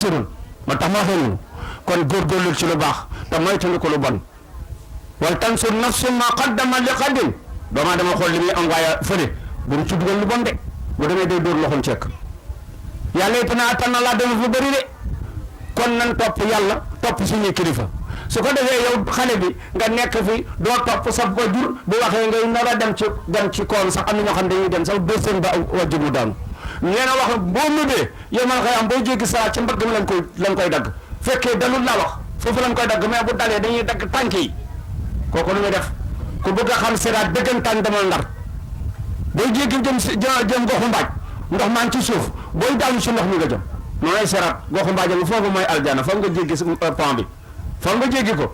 xasirun ma tax ma waxee kon góorgóorlu ci lu baax te moytandiku ko lu bon wal tansur nafsun ma qaddama li qadin doomaa dama xool li muy am waaye fële bu mu ci dugal lu bon de bu demee day dóor loxoom cekk yàlla it naa attan na laa dema fu bëri de kon nan topp yàlla topp suñuy kilifa su ko defee yow xale bi nga nekk fi doo topp sa wajur bu waxee ngay nar a dem ci koom sax am na ñoo xam dañuy dem sax deux seen ba wajur mu daanu nee na wax boo mubee yow man xëy am boo jéggi saa ci mbagg mi lañ koy dagg fekkee dalul la wax foofu lañ koy dagg mais bu dalee dañuy dagg tànk yi kooku lu muy def ku bëgg a xam siraat dëggantaan demal Ndar booy jéggi jëm goxu mbaaj ndox maa ngi ci suuf booy daanu si ndox mi nga jëm noonu ay siraat goxu mbaaj bi foofu mooy aljana foog nga jéggi pont bi foog nga jéggi ko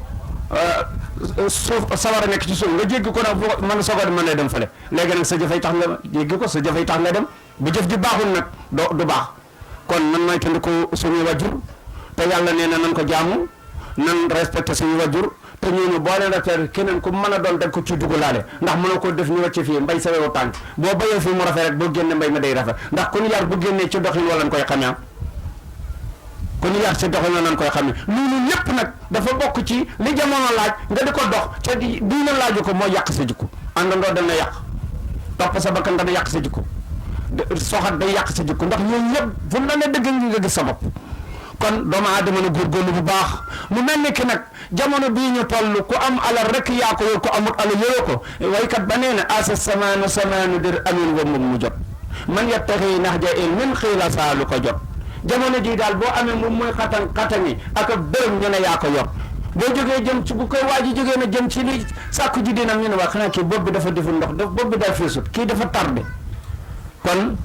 suuf sawara nekk ci suuf nga jéggi ko nag mën soog a mën a dem fële léegi nag sa jëfay tax nga jéggi ko sa jëfay tax nga dem bu jëf ji baaxul nag du baax kon nan may tënd ko suñuy wajur te yàlla nee na nan ko jaamu nan respecté suñuy wajur te ñooñu boo leen rafet keneen ku mën a doon dag ko ci dugalaale ndax mënoo ko def ñu wàcce fii mbay sa wewu tànk boo bayee fii mu rafet rek boo génne mbay ma day rafet ndax ku ñu yar bu génnee ci doxin wala koy xamee ku ñu yar ci doxin wala koy xamee loolu lépp nag dafa bokk ci li jamono laaj nga di ko dox te diine laaju ko mooy yàq sa jikko àndandoo dana yàq topp sa bakkan dana yàq sa jikko soxat day yàq sa jikko ndax ñooñu ñëpp fu mu la ne dëgg nga gis sa bopp kon doomu aadama na góorgóorlu bu baax mu mel ni ki nag jamono bii ñu toll ku am alal rek yaa ko yor ko amut alal yoroo ko waykat ba nee na asa samaanu dir amin wa moom mu jot man yattaxi naxja ilmin xiila saa lu ko jot jamono jii daal boo amee moom muy xatani ak ab dërëm ñu ne yaa ko yor boo jógee jëm ci bu koy waa ji jógee na jëm ci li sàkku ji dinam ñu ne waa xanaa kii bopp bi dafa deful ndox bopp bi daa feesut kii dafa tardé kon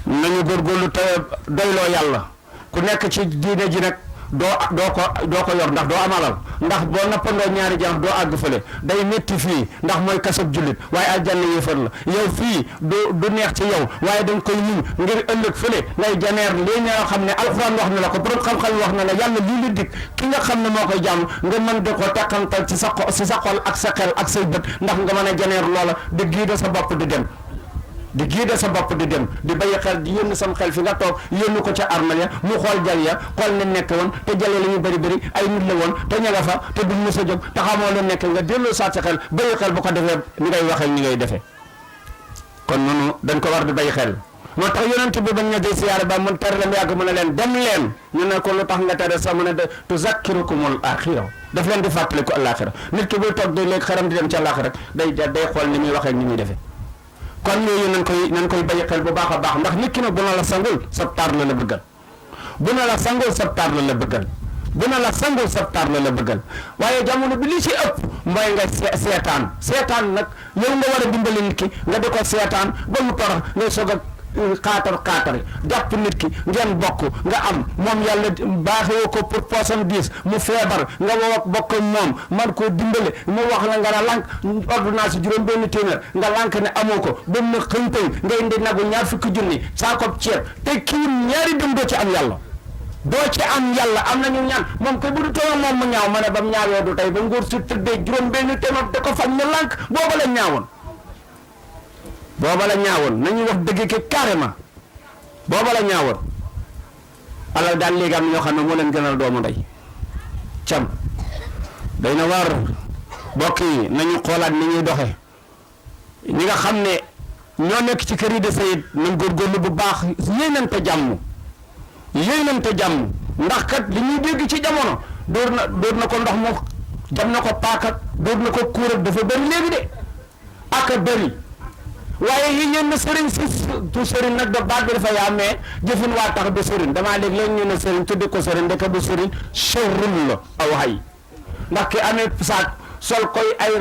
nañu góorgóorlu te doyloo yàlla ku nekk ci diine ji nag doo ko yor ndax doo am alal ndax boo nappandoo ñaari jàmm doo àgg fële day métti fii ndax mooy kasab jullit waaye aljanna yéefar la yow fii du neex ci yow waaye dañ koy muñ ngir ëllëg fële ngay janeer lii nga xam ne alxuraan wax na la ko borom xam-xam wax na la yàlla lii la dig ki nga xam ne moo koy jàmm nga mën di ko teqantal ci sa xol ak sa xel ak say bët ndax nga mën a janeer loola di giida sa bopp di dem di giida sa bopp di dem di bàyyi xel di yónni sam xel fi nga toog yónni ko ca armal ya mu xool jal ya xool ne nekk woon te jale la ñu bëri ay nit la woon te ña nga fa te duñ mës a jóg te xamoo lu nekk nga delloo saat sa xel bàyyi xel bu ko defee ni ngay waxee ni ngay defee kon noonu dañ ko war di bàyyi xel moo tax yonent bi bañ na day siyaare ba mun tere la mu yàgg mu ne leen dem leen ñu ne ko lu tax nga tere sax mu ne tuzakkirukumul aaxira daf leen di fàttali ko àllaaxira nit ki buy toog di léegi xaram di dem ci àllaaxira rek day xool ni muy waxee ni muy defee kon yooyu nañ koy bàyyi xel bu baax a baax ndax nit ki nag bu na la sangul sab taar la bëggal bu na la sangul sab taar la bëggal bu na la sangul sab taar la bëggal waaye jamono bi li ci ëpp mooy nga seetaan nag yow nga war a dimbali nit ki nga di ko seetaan ba mu torox ngay soog a xaatar jàpp nit ki ngeen bokk nga am moom yàlla baaxee ko pour poosam diis mu feebar nga woo bokk moom man koo dimbale mu wax la nga la lànk ordonnance juróom benn téeméer nga lànk ne amoo ko ba mu xëntëy nga indi nagu ñaar fukki junni saa ko ceeb te kii ñaari dëm doo ci am yàlla doo ci am yàlla am nañu ñaan moom koy bu du toog moom mu ñaaw ma ne ba mu ñaawee du tey ba nguur su tëddee juróom benn téeméer da ko faj mu lànk booba la ñaawoon booba la ñaawoon nañu wax dëgg ki carrément booba la ñaawoon alal daal léegi am ñoo xam ne moo leen gënal doomu ndey cam day na war bokk yi nañu xoolaat ni ñuy doxe ñi nga xam ne ñoo nekk ci kër yi de sayit nañ góorgóorlu bu baax yéenante jàmm ndax kat li ñuy dégg ci jamono dóor na ko ndox mu jam na ko paaka dóor na ko kuurat dafa bëri léegi de aka bëri waaye yi yenn sëriñ si tu sëriñ nag da baat bi dafa yaa mais jëfin waa tax du sëriñ damaa léegi léegi ñu ne sëriñ tuddi ko sëriñ ndeke du sëriñ sharrun la aw xay ndax ki amee saak sol koy ay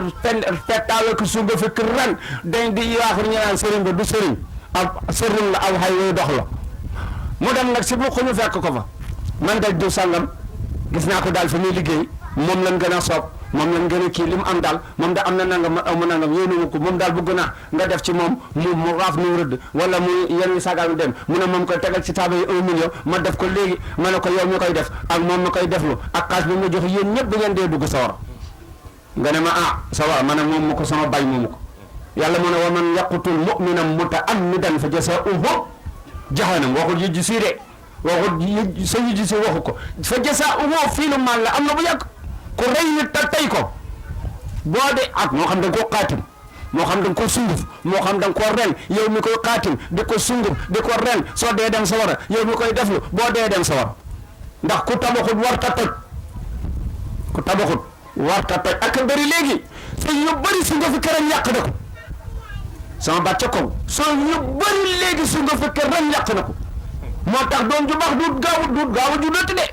fettaale ko suuga fekk ren dañ di waaxur ñu naan sëriñ ba du sëriñ sharrun la aw xay yooyu dox la mu dem nag si bu ñu fekk ko fa man daj du sàngam gis naa ko daal fi muy liggéey moom lañ gën a soob moom lañ gën a kii li mu am daal moom da am na nangam aw ma nangam yéenu ko moom daal bëgg naa nga def ci moom mu raaf nu rëdd wala mu yenn saagaam dem mu ne moom koy tegal ci taabal yi 1 million ma def ko léegi ma ne ko yow mi koy def ak moom mi koy deflu ak xaalis bi ma jox yéen ñëpp bu ngeen dee dugg sawar nga ne ma sawar ma ne moom mu ko sama bay moomu ko yàlla mu ne wa man yaqutul mu'minan muta'ammidan fa jazaa'uhu jahannam waxul yi ji siide waxut sa yu si waxu ko fa jasa woo fiilu maal la am na bu yàgg ku rey nit te tey ko boo de ak moo xam da nga koo xaatim moo xam da nga ko sunguf moo xam da nga koo ren yow mi koy xaatim di ko sunguf di ko ren soo dee dem sa war a yow mi koy deflu boo dee dem sa war ndax ku tabaxut war ta toj ku tabaxut war ta toj ak bëri léegi soo yu bëri su nga fi këram yàq na ko sama baat ca kaw soo yu bëri léegi su nga fi këram yàq na ko moo tax doom ju baax duut gaaw a juddati de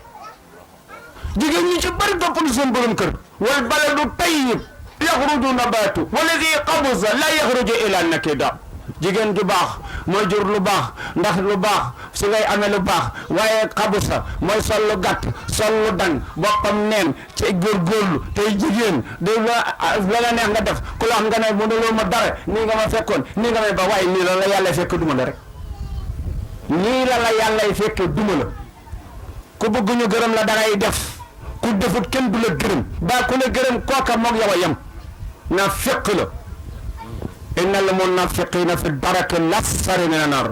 jigéen ñi ci bëri toppal seen borom kër wal baladu tayyib yaxruju nabatu walladi qabuza la yaxruju ila nakida jigéen ju baax mooy jur lu baax ndax lu baax su ngay amee lu baax waaye xabusa mooy sol lu gàtt sol lu dan boppam neen ci góorgóorlu tey jigéen de la neex nga def ku la wax nga ne mënuloo ma dara nii nga ma fekkoon nii nga may ba waaye nii la yàlla fekk duma la rek nii la yàlla fekk duma la ku bëgg ñu gërëm la dangay def ku defut kenn du la gërëm ba ku la gërëm kooka moog yow a yem na fekk la innal munafiqina fi daraki lasfali mina naar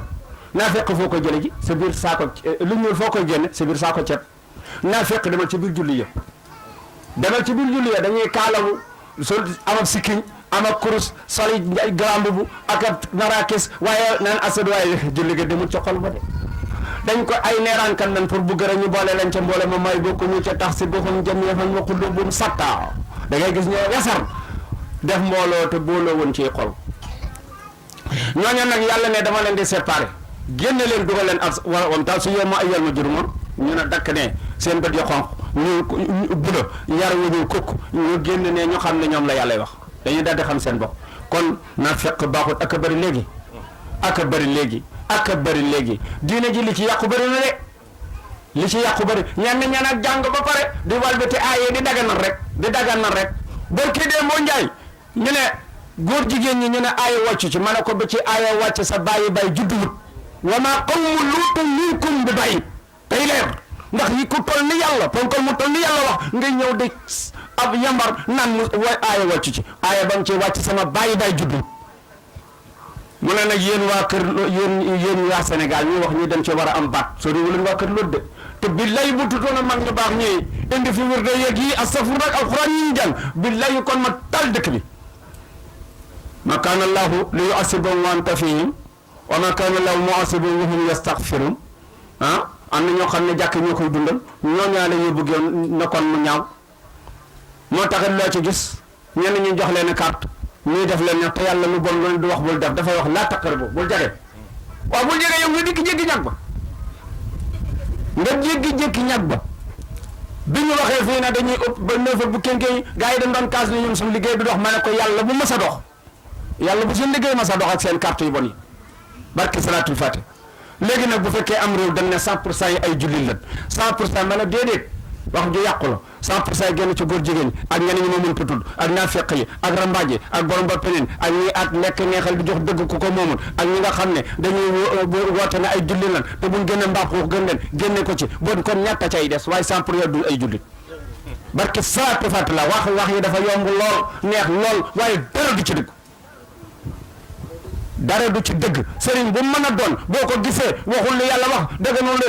naafiq foo koy jële ji sa biir saako lu ñuul foo koy génne sa biir saako ceeb naafiq demal ci biir julli ya demal ci biir julli ya dañuy kaalawu sol am ak sikkiñ am ak kurus soli garambu bu ak ak narakis waaye naan asad waaye julli ga demul ca xol ba de dañ ko ay neeraan kan nan pour bu gërë ñu boole leen ca mboole ma may bokku ñu ca tax si boppam jëm yafan wa qulubum satta da ngay gis ñoo yasar def mbooloo te booloo woon ci xol ñooñu nag yàlla ne dama leen di séparé génne leen dugal leen ak wam taal su yoma ay yal ma juruma ñu ne dakk ne seen bët ya xonq ñu bula yar wu ñu kukk ñu génn ne ñu xam ne ñoom la yàlla wax dañuy daldi xam seen bopp kon naa fekk baaxut ak a bëri léegi ak a bëri léegi ak a bëri léegi diine ji li ci yàqu bëri na de li ci yàqu bëri ñenn ñan ak jàng ba pare di walbati aaye di daganal rek barki dee moo njaay ñu ne góor jigéen ñi ñu ne aaya wàcc ci ma ne ko ba ci aaya wàcc sa bàyyi bay judduwut wa maa qawmu luutin minkum bi bàyyi tey leer ndax yi ku toll ni yàlla ponkal mu toll ni yàlla wax ngay ñëw di ab yambar naan mu aaya wàcc ci aaya ba mu ci wàcc sama bàyyi bay judduwut mu ne nag yéen waa kër yéen waa Sénégal ñu wax ñu dem ci war a am baat soo di wuleen waa kër loolu de te billahi bu tutoon a mag ñu baax ñii indi fi wér de yeeg yi astafurlah ak alxuraan yi ñu jàng billahi kon ma tal dëkk bi ma kaana allahu li yu'azzibahum wa anta fihim wa ma kaana allahu mu'azzibahum wa hum yastaghfirun am na ñoo xam ne jàkk ñoo koy dundal ñoo ñaale ñu bëggoon na kon mu ñaaw moo taxit loo ci gis ñenn ñu jox leen carte ñuy def leen ne te yàlla lu bon lu du wax bul def dafay wax laa taqrabu bul jege waaw bul jege yow nga dikk jéggi ñag ba nga jéggi ñag ba bi ñu waxee fii ne dañuy ëpp ba 9 bu kénkee gars yi dañ doon kaas ni ñun suñu liggéey du dox ma ne ko yàlla bu mas a dox yàlla bu seen liggéey mas a dox ak seen carte yu bon yi barke salaatul fatiha léegi nag bu fekkee am réew dañ ne 100% yi ay jullit lañ 100% ma ne déedéet wax ju yàqu la 100% génn ci góor jigéen ñi ak ñeneen ñi ma mënta tudd ak naafeq yi ak rambaaj yi ak borom ba peneen ak ñi ak lekk neexal di jox dëgg ku ko moomul ak ñi nga xam ne dañuy woote ne ay jullit lañ te buñ génne mbaax wax gën leen génne ko ci bon kon ñàkk cay des waaye 100% du ay jullit barke salaatu fatiha wax yi dafa yomb lool neex lool waaye dara du ci dëgg dara du ci dëgg sëriñ bu mën a doon boo ko gisee waxul lu yàlla wax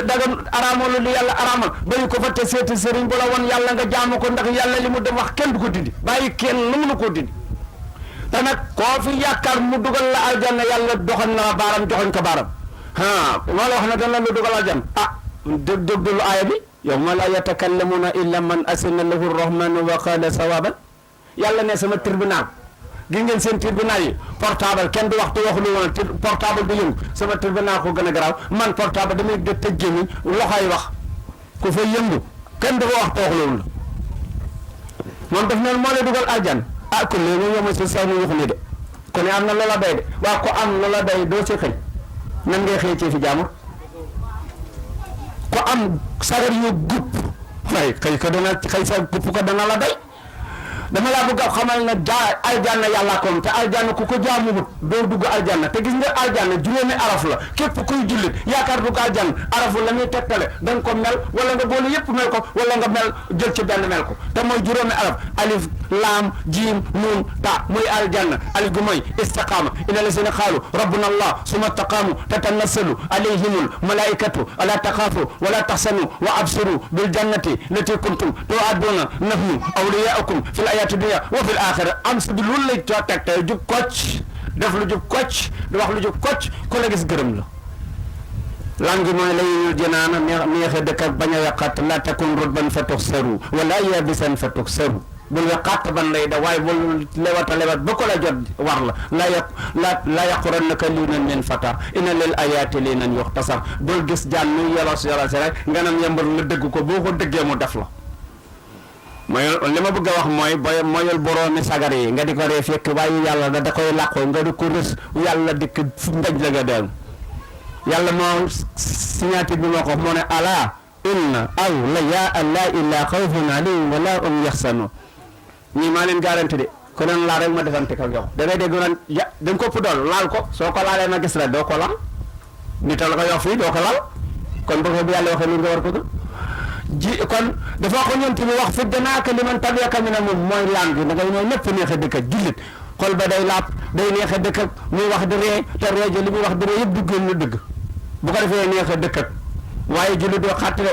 dagan araamal lu yàlla araamal bayu ko fa te seeti sëriñ bu la won yàlla nga jaamu ko ndax yàlla li mu dem wax kenn du ko dindi bàyyi kenn lu mënu koo dindi te nag koo fi yaakaar mu dugal la aljanna yàlla doxal na baaram joxoñ ko baaram moo la wax ne dañ la lu dugal aljanna déglu aaya bi yawma la yatakallamuna illa man asina lahu rahmanu wa qala sawaban yàlla ne sama tribunal gi ngeen seen tribunal yi portable kenn du waxtu waxu lu woon portable du yëngu sama tribunal ko gën a garaaw man portable damay de tëj gémmiñ loxoy wax ku fa yëngu kenn du ko waxtu waxu lu woon la moom daf neen moo lay dugal aljan kon léegi moom yow si saw mu waxu ni de kon am na loola day de waa ko am loola day doo si xëy nan ngay xëy ci fi jaamur ko am sagar yu gupp xëy ko dana xëy sa gupp ko dana la day dama laa bëgg a xamal na aljanna yàllaa ko moom te aljanna ku ko jaamuwut doo dugg aljanna te gis nga aljanna juróomi araf la képp kuy jullit yaakaar dugg aljanna arafu la muy tegtale da nga ko mel wala nga boole yëpp mel ko wala nga mel jël ci benn mel ko te mooy juróomi araf alif laam jiim nuun ta muy aljanna alif gu mooy istiqaama inna lazina qaalu rabbuna allah summa istaqaamu tatanassalu alayhimul malaikatu ala taxaafu wala taxsanu wa absiru bil jannati lati kuntum tu'aduna nahnu awliyaukum fil ayati dunya wa fil axira am si bi loolu lay coo teg tey jub kocc def lu jub kocc di wax lu jub kocc ku la gis gërëm la lan gi mooy lay jënaana neexe dëkk ak bañ a yàqat la takun rutban fa tuxsaru wala yabisan fa tuxsaru bul yàqat ban lay da waaye bul lewata lewat ba ko la jot war la la yaqurannaka liinan min fata inna lil ayati liinan yuxtasar bul gis jaan muy yolos rek nga nam yembar la dëgg ko boo ko dëggee mu def la mooy li ma bëgg a wax mooy mooyal boroomi sagar yi nga di ko ree fekk waaye yàlla da koy làqoo nga di ko rës yàlla dikk ndaj la nga del yàlla moo signature bi moo ko moo ne ala inna awliyaa llaahi laa xawfun alayhim wa laa hum yaxzanun ñii maa leen garanti de ku leen laal rek ma defante ak yow da ngay dégg naan da nga ko ëpp dool laal ko soo ko laalee ma gis la doo ko laal nit la ko yox fii doo ko laal kon bu ko yàlla waxee lu nga war ko ji kon dafa ko ñoom tamit wax fi danaaka li man tabiaka mi ne moom mooy laan gi da ngay ñëw ñëpp neex a dëkk ak jullit xol ba day laap day neex a dëkk ak muy wax di ree te ree ji li muy wax di ree yëpp duggoon na dëgg bu ko defee neex a dëkk ak waaye jullit doo xàttale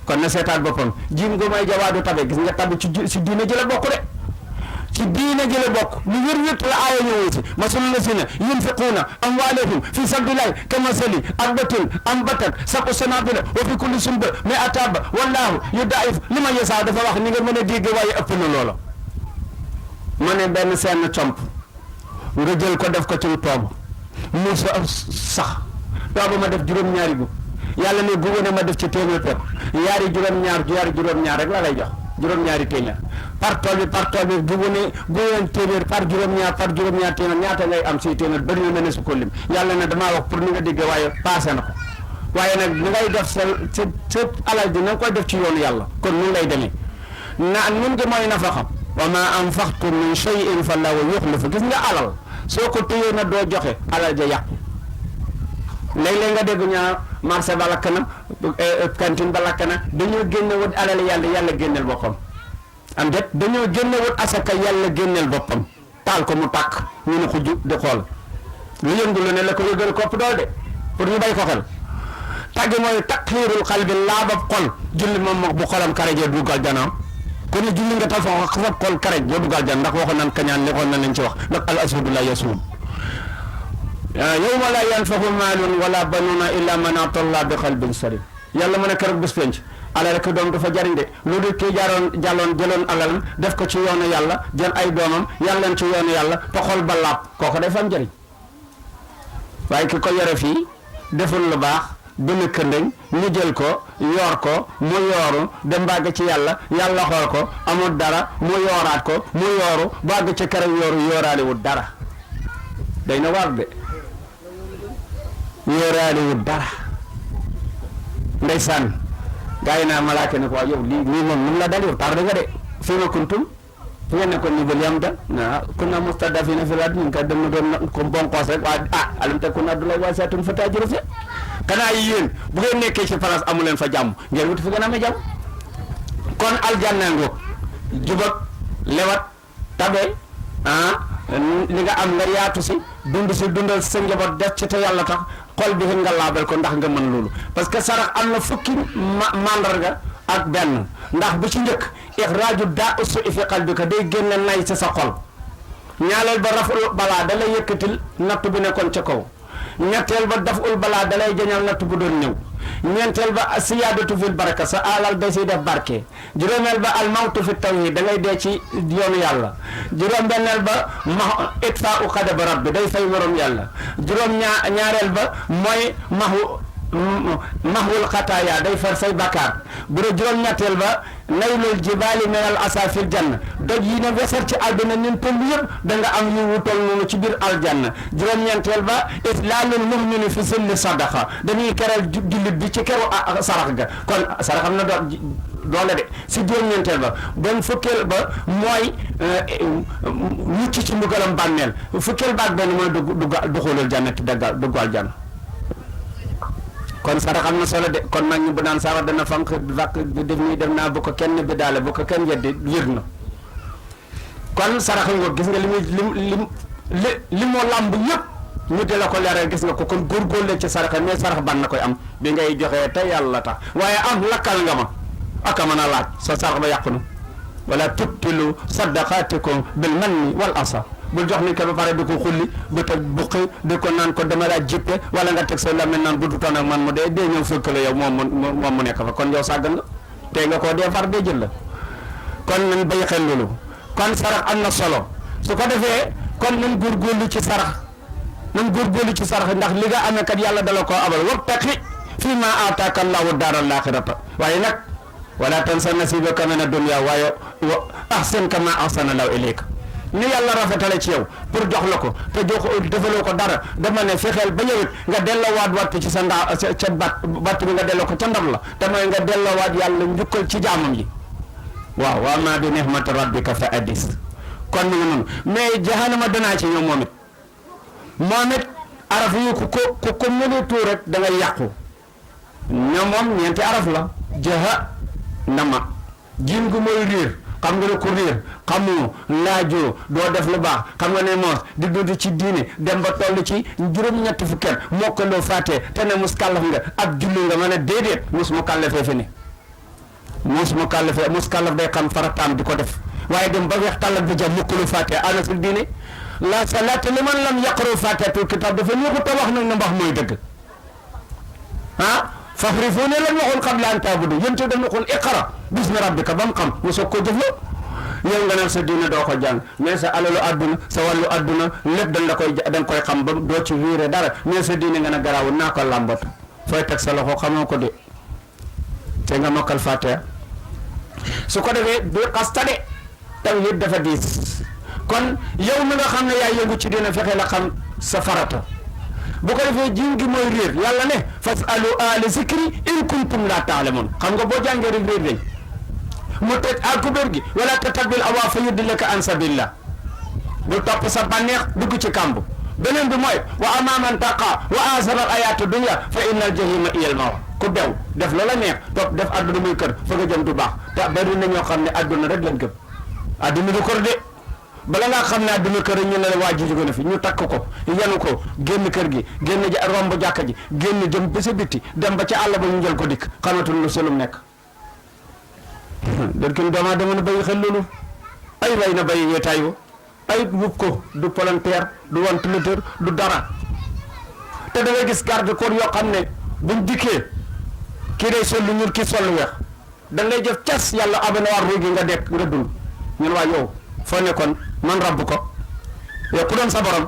kon na seetaat boppam jiim gu may jawaadu tabe gis nga tabe ci diine ji la bokk de ci diine ji la bokk lu wér la aaya ñëwee ci masalul lazina yunfiquuna amwaalahum fi sabilillahi kamasali habbatin ambatat sab'a sanaabila wa fi kulli sunbulatin mi'atu habba wallaahu yudaa'ifu liman yashaa dafa wax ni nga mën a dégg waaye ëpp na loola. ma ne benn seen comp nga jël ko def ko ci toob mu sax toob ma def juróom-ñaari gu yàlla ne gu ne ma def ci téeméer pepp yaari juróom-ñaar rek la lay jox juróom-ñaari téeméer par tool bi bu ne téeméer par juróom-ñaar téeméer ñaata ngay am si téeméer bëri na mel ne su ko lim yàlla ne damaa wax pour ni nga déggee waaye passé na ko waaye nag ni ngay def sa alal ji na nga koy def ci yoonu yàlla kon nun lay demee nun ngi mooy nafaqa wa ma anfaqtum min shay'in fa llaahu yuxlifu gis nga alal soo ko téyee na doo joxe alal ja yàqu léeg-léeg nga dégg ñaar marché ba lakk na cantine ba lakk na dañoo génne wut alal yàlla génneel boppam am det dañoo génne wut asaka yàlla génneel boppam taal ko mu tàkk ñu ne xuju di xool lu yëngu lu ne la ko yëgal kopp dool de pour ñu bay ko xel tàggi mooy taxiirul xalbi laabab xol julli moom bu xolam karajee duggal janaam kon ne julli nga tal fa sa xol karaj boo duggal jan ndax waxoon nan kañaan li xoon na leen ci wax ndax al aswadu la yasuum yawma laa yanfaxu maalun wala banuuna illa man ata Allah bi qalbin salim yàlla mu ne keroog bés penc alal rek doom du fa jariñ de lu dul kii jëloon alalam def ko ci yoonu yàlla jël ay doomam yar leen ci yoonu yàlla te xol ba laab kooku day fa am njëriñ waaye ki ko yore fii deful lu baax dina këndëng ñu jël ko yoor ko mu yooru dem bàgg ci yàlla xool ko amul dara mu yooraat ko mu yooru bàgg ci keroog yooraale wut dara day na war de yooraale wut dara ndeysaan gaa yi naa malaaka ne ko yow lii moom mun la dal yow tardé nga de fii ma kuntum fu ngeen nekkoon ni bal yam ta kunna mustadafina fil ardi ñu ka dem na doon ko bonkoos rek waa alam takun ardullahi waasi'atan fatahaajiru fiihaa kanaa yi yéen bu ngeen nekkee ci place amu leen fa jàmm ngeen wuti fu ngeen amee jàmm kon aljanna ngoog jubak lewat tabe li nga am nga yaatu si dundal sa njaboot def ci te yàlla tax xol bi nga laabal ko ndax nga mën loolu parce que sarax am na fukki mandarga ak benn ndax bu ci njëkk ixraaju daa usu fi qalbika day génne nay ci sa xol ñaaleel ba raful balaa da lay yëkkatil natt bi nekkoon ca kaw ñetteel ba daful balaa da lay jañal natt bu doon ñëw ñeenteel ba siyaadatu fil baraka sa alal da siy def barke juróomeel ba almawtu fi tawhid da ngay dee ci yoonu yàlla juróom-benneel ba ma itfa u xadaba rabbi day fay morom yàlla ñaareel ba mooy maxu mahwul xataaya day far say bakkaar bu dee juróom-ñetteel ba naylul jibaali minal asaafil janna doj yi ne wesar ci àdduna nin toll yëpp da nga am yu wutal noonu ci biir aljanna juróom-ñeenteel ba islaalul mu'mini fi silli sadaqa dañuy keral jullit bi ci keru sarax ga kon sarax am na doole de si juróom-ñeenteel ba bon fukkeel ba mooy mucc ci mbugalam bànneel fukkeel baat benn mooy duxulul jannati dugg aljanna kon sarax am na solo de kon mag ñi bu naan sarax dana fanq vak def nii def naa bu ko kenn bi daale bu ko kenn yeddi wir na kon sarax nga gis nga li moo làmb yëpp ñu de la ko leeral gis nga ko kon góorgóorlu ci sarax mais sarax ban na koy am bi ngay joxee te yàlla tax waaye am lakkal nga ma aka mën a laaj sa sarax ba yàqu na wala tubtilu sadaqatikum bil manni wal asa bul jox ni ko ba pare di ko xulli bu teg buqi di ko naan ko dama laa jippe wala nga teg sa lamel naan bu dutoon ak man mu dee ñëw fekk la yow moom mu nekk fa kon yow sàggan nga tey nga koo dee far dee jël la kon nañ bay xel loolu kon sarax am na solo su ko defee kon nañ góorgóorlu ci sarax ndax li nga amee kat yàlla dala koo abal wabtaqi fii ma aataaka allahu daaral axirata waaye nag wala tansa nasibaka mina dunya waaye wa ahsin kama ahsana allahu ilayka ni yàlla rafetale ci yow pour jox la ko te defaloo ko dara dama ne fexeel ba ñëwit nga delloowaat wattu ci sa ca batt bi nga delloo ko ca ndab la te mooy nga delloowaat yàlla njukkal ci jaamam yi waaw wa ma bi nihmati rabbika fa addis kon mi ngi noonu mais jahannama danaa ci ñëw moom it araf yi ku ko mënatu rek da ngay yàqu ñoom moom ñeenti araf la jahannama jiin gu mooy riir xam nga ne ku riir xamoo laajoo doo def lu baax xam nga ne moos di dund ci diine dem ba toll ci juróom-ñetti fukki at mokkaloo fàttee te ne mus kàllaf nga ab julli nga ma ne déedéet mus mu kàllafee fi ne mus kàllaf day xam farataam di ko def waaye dem ba weex tàllal bi jam mokkaloo fàttee ana si diine la salaata liman lam yaqra fatihatul kitab dafa ñëw te wax nag na mbax mooy dëgg fafrifu ne lan waxul qabla an taabudu yéen te dañ waxul iqra bismi rabbika ba mu xam mu soog ko jëf la yow nga naan sa diine doo ko jàng mais sa alalu adduna sa wàllu adduna lépp dañ koy xam ba doo ci wiire dara mais sa diine nga ne garaawul naa ko làmbatu fooy teg sa loxo xamoo ko de te nga mokkal fàtte su ko defee du xasta de tawhid dafa diis kon yow mi nga xam ne yaa yëngu ci diine fexe la xam sa farata bu ko defee jiw gi mooy réer yàlla ne fasalu ahla zikri in kuntum la taalamun xam nga boo jàngee rek réer dañ mu tëj alkubeer gi wala tatabil awa fa yudillaka an sabilillah bu topp sa bànneex dugg ci kàmb beneen bi mooy wa amma man taqa wa asara al ayatu dunya fa inna al jahima iyal mawa ku bew def loola neex topp def adduna muy kër fa nga jëm du baax te bari na ñoo xam ne adduna rek lañ gëm adduna du kër de bala ngaa xam ne adduna kër ñu ne la waa ji jóge na fi ñu takk ko yenu ko génn kër gi génn romb jàkka ji génn jëm ba sa bitti dem ba ca àll ba ñu jël ko dikk xamatul lu selum nekk dëkkin doomaa dama na bàyyi xel loolu ay way na bàyyi yeetaayu ay wub ko du volontaire du ventilateur du dara te da ngay gis garde corps yoo xam ne buñ dikkee kii day sol lu ñuul kii sol lu weex da ngay jëf cas yàlla abana war ruugi nga dekk nga dund ñun waa yow foo nekkoon man rabb ko yow ku doon sa borom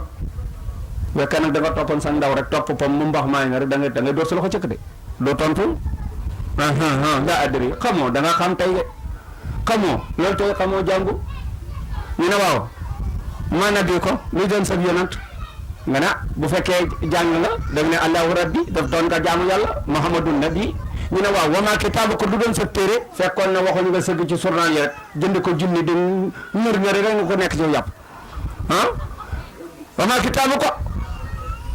yow kenn nag da nga toppoon sa ndaw rek topp pom mu mbax maa ngi rek da ngay door sa loxo cëkk de doo tontu nga addiri xamoo da nga xam tey de xamoo loolu tey xamoo jàngu ñu ne waaw maana bi ko luy doon sab yonant nga ne bu fekkee jàng nga da nga ne allahu rabbi daf doon nga jaamu yàlla muhammadun nabi ñu ne waaw wama kitaabu ko du doon sa téere fekkoon na waxuñu nga sëgg ci journal yi rek jënd ko junni di ñër ñëri rek nga ko nekk ci yàpp wama kitaabu ko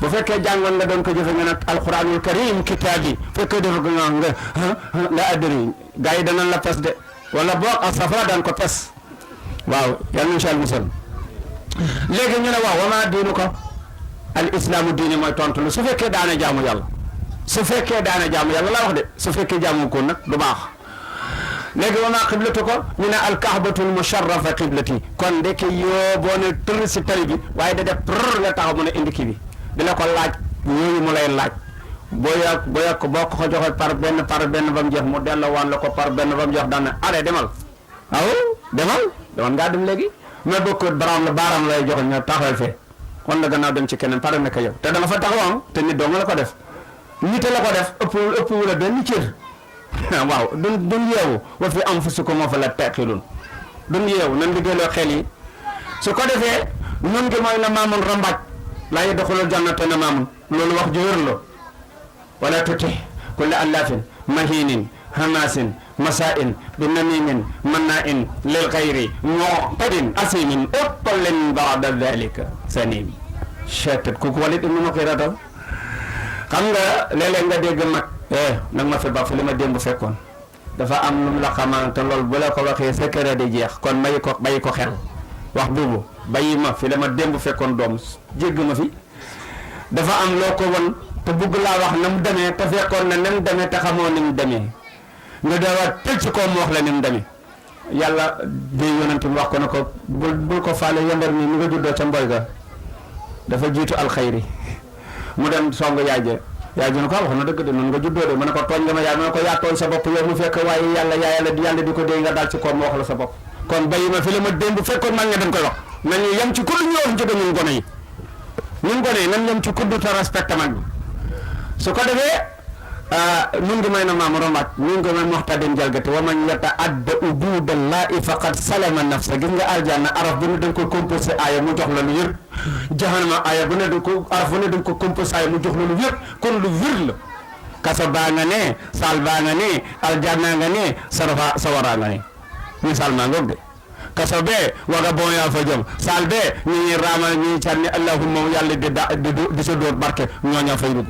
bu fekkee jàngoon nga doon ko jëfe nga nag alquranul karim kitaab yi fekkee def nga addiri gars yi danañ la pes de wala boog ak safara daan ko pes waaw yal na incha allah musal léegi ñu ne waaw wama diinu ko al islaamu diine mooy tontu lu su fekkee daana jaamu yàlla su fekkee daana jaamu yàlla laa wax de su fekkee jaamu ko nag du baax léegi wama qiblatu ko ñu ne alkahbatul musharrafa qiblati kon ndeke yoo boo ne tër si tali bi waaye da def prr nga taxaw mu ne indi kii bi di la ko laaj yooyu mu lay laaj boo yàgg ko boo ko joxee par benn ba mu jeex mu delloo waan la ko par benn ba mu jeex daan na allez demal waaw demal ngaa dem léegi mais bokk baaraam lay joxe ña taxawal fee kon la gannaaw dem ci keneen pare na ko yow te da nga fa taxawam te nit doo nga la ko def nit la ko def ëpp la benn cër waaw duñ yeewu wa fi anfusikum afalaa ta'qiluun duñ yeewu nan liggéeyloo xel yi su ko defee nun gi mooy la maamun rambaaj laa yadxulul jannata na maamun loolu wax ju wér la wala tuti kulla allaafin mahiinin hamaasin masaa'in bi namiimin mannaa'in lil xayri mu'tadin asimin utullin ba'da dhalika sanim chetet kooku Walid ibn Mughira xam nga léeg-léeg nga dégg mag nag ma fi ba fi li ma démb fekkoon dafa am lu mu la xamante loolu bu la ko waxee secret di jeex kon bàyyi ko xel wax boobu bàyyi ma fi la ma démb fekkoon doom jégg ma fi dafa am loo ko won te bugg laa wax na mu demee te fekkoon na mu demee te xamoo ni mu demee nga dawaat tëj ci koom wax la ni mu demee yàlla de yonent bi wax ko ne ko bul ko faale yambar mi nga juddoo ca mboy ga dafa jiitu alxayri mu dem song yaay ji ne ko wax na dëgg de noonu nga juddoo de mu ne ko tooñ nga ma yaay mu ne ko yaa tooñ sa bopp yow mu fekk waaye yàlla di ko dee nga daal ci koom wax la sa bopp kon bàyyi ma fi la ma démb fekkoon man nga dañ koy wax nañu yem ci kudd ñu wax jóge ñun gone yi nañ yem ci kudd te respecté mag bi su ko defee nun ngi may na maam romaat nun ngi may muhtadin jalgati wa man yata'adda ubudallahi faqad salama nafsa gis nga aljanna araf bu ne dañ ko composé aaya mu jox la lu yër jahannama aaya bu ne dañ ko araf bu ne dañ ko composé aaya mu jox la lu yër kon lu wér la kaso baa nga ne saal baa nga ne aljanna nga ne sawara nga ne misaal maa ngoog de kaso bee waga bon yaa fa jëm saal bee ñi raamal ñi canni allahumma yàlla di sa dóor barke ñooña fay dugg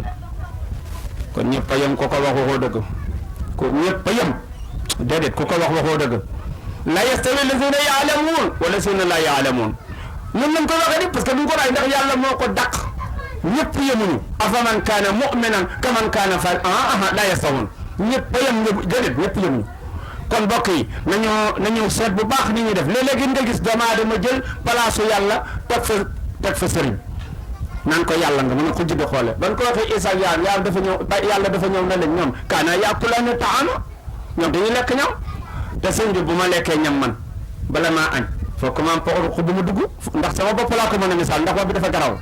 kon ñëpp a yem ku ko wax waxoo dëgg ko ñëpp a yem déedéet ku ko wax waxoo dëgg la yastawi lazina yaalamuun wala lazina la yaalamuun ñun lañ ko waxee ni parce que duñ ko raay ndax yàlla moo ko dàq ñëpp yemuñu afaman kaana mu'minan kaman kaana fa la yastawun ñëpp a yem déedéet ñëpp yemuñu kon mbokk yi nañu seet bu baax ni ñuy def léeg-léegi nga gis doomu aadama jël palaasu yàlla teg fa sëriñ naan ko yàlla nga mën a xujj di xoole ban ko waxee Isa yàlla dafa ñëw na leen ñoom kaana yaakulaani ta'aama ñoom dañuy lekk ñam te sëñ bi bu ma lekkee ñam man bala maa añ foog ma am poxu bu ma dugg ndax sama bopp laa ko mën a misaal ndax wax bi dafa garaw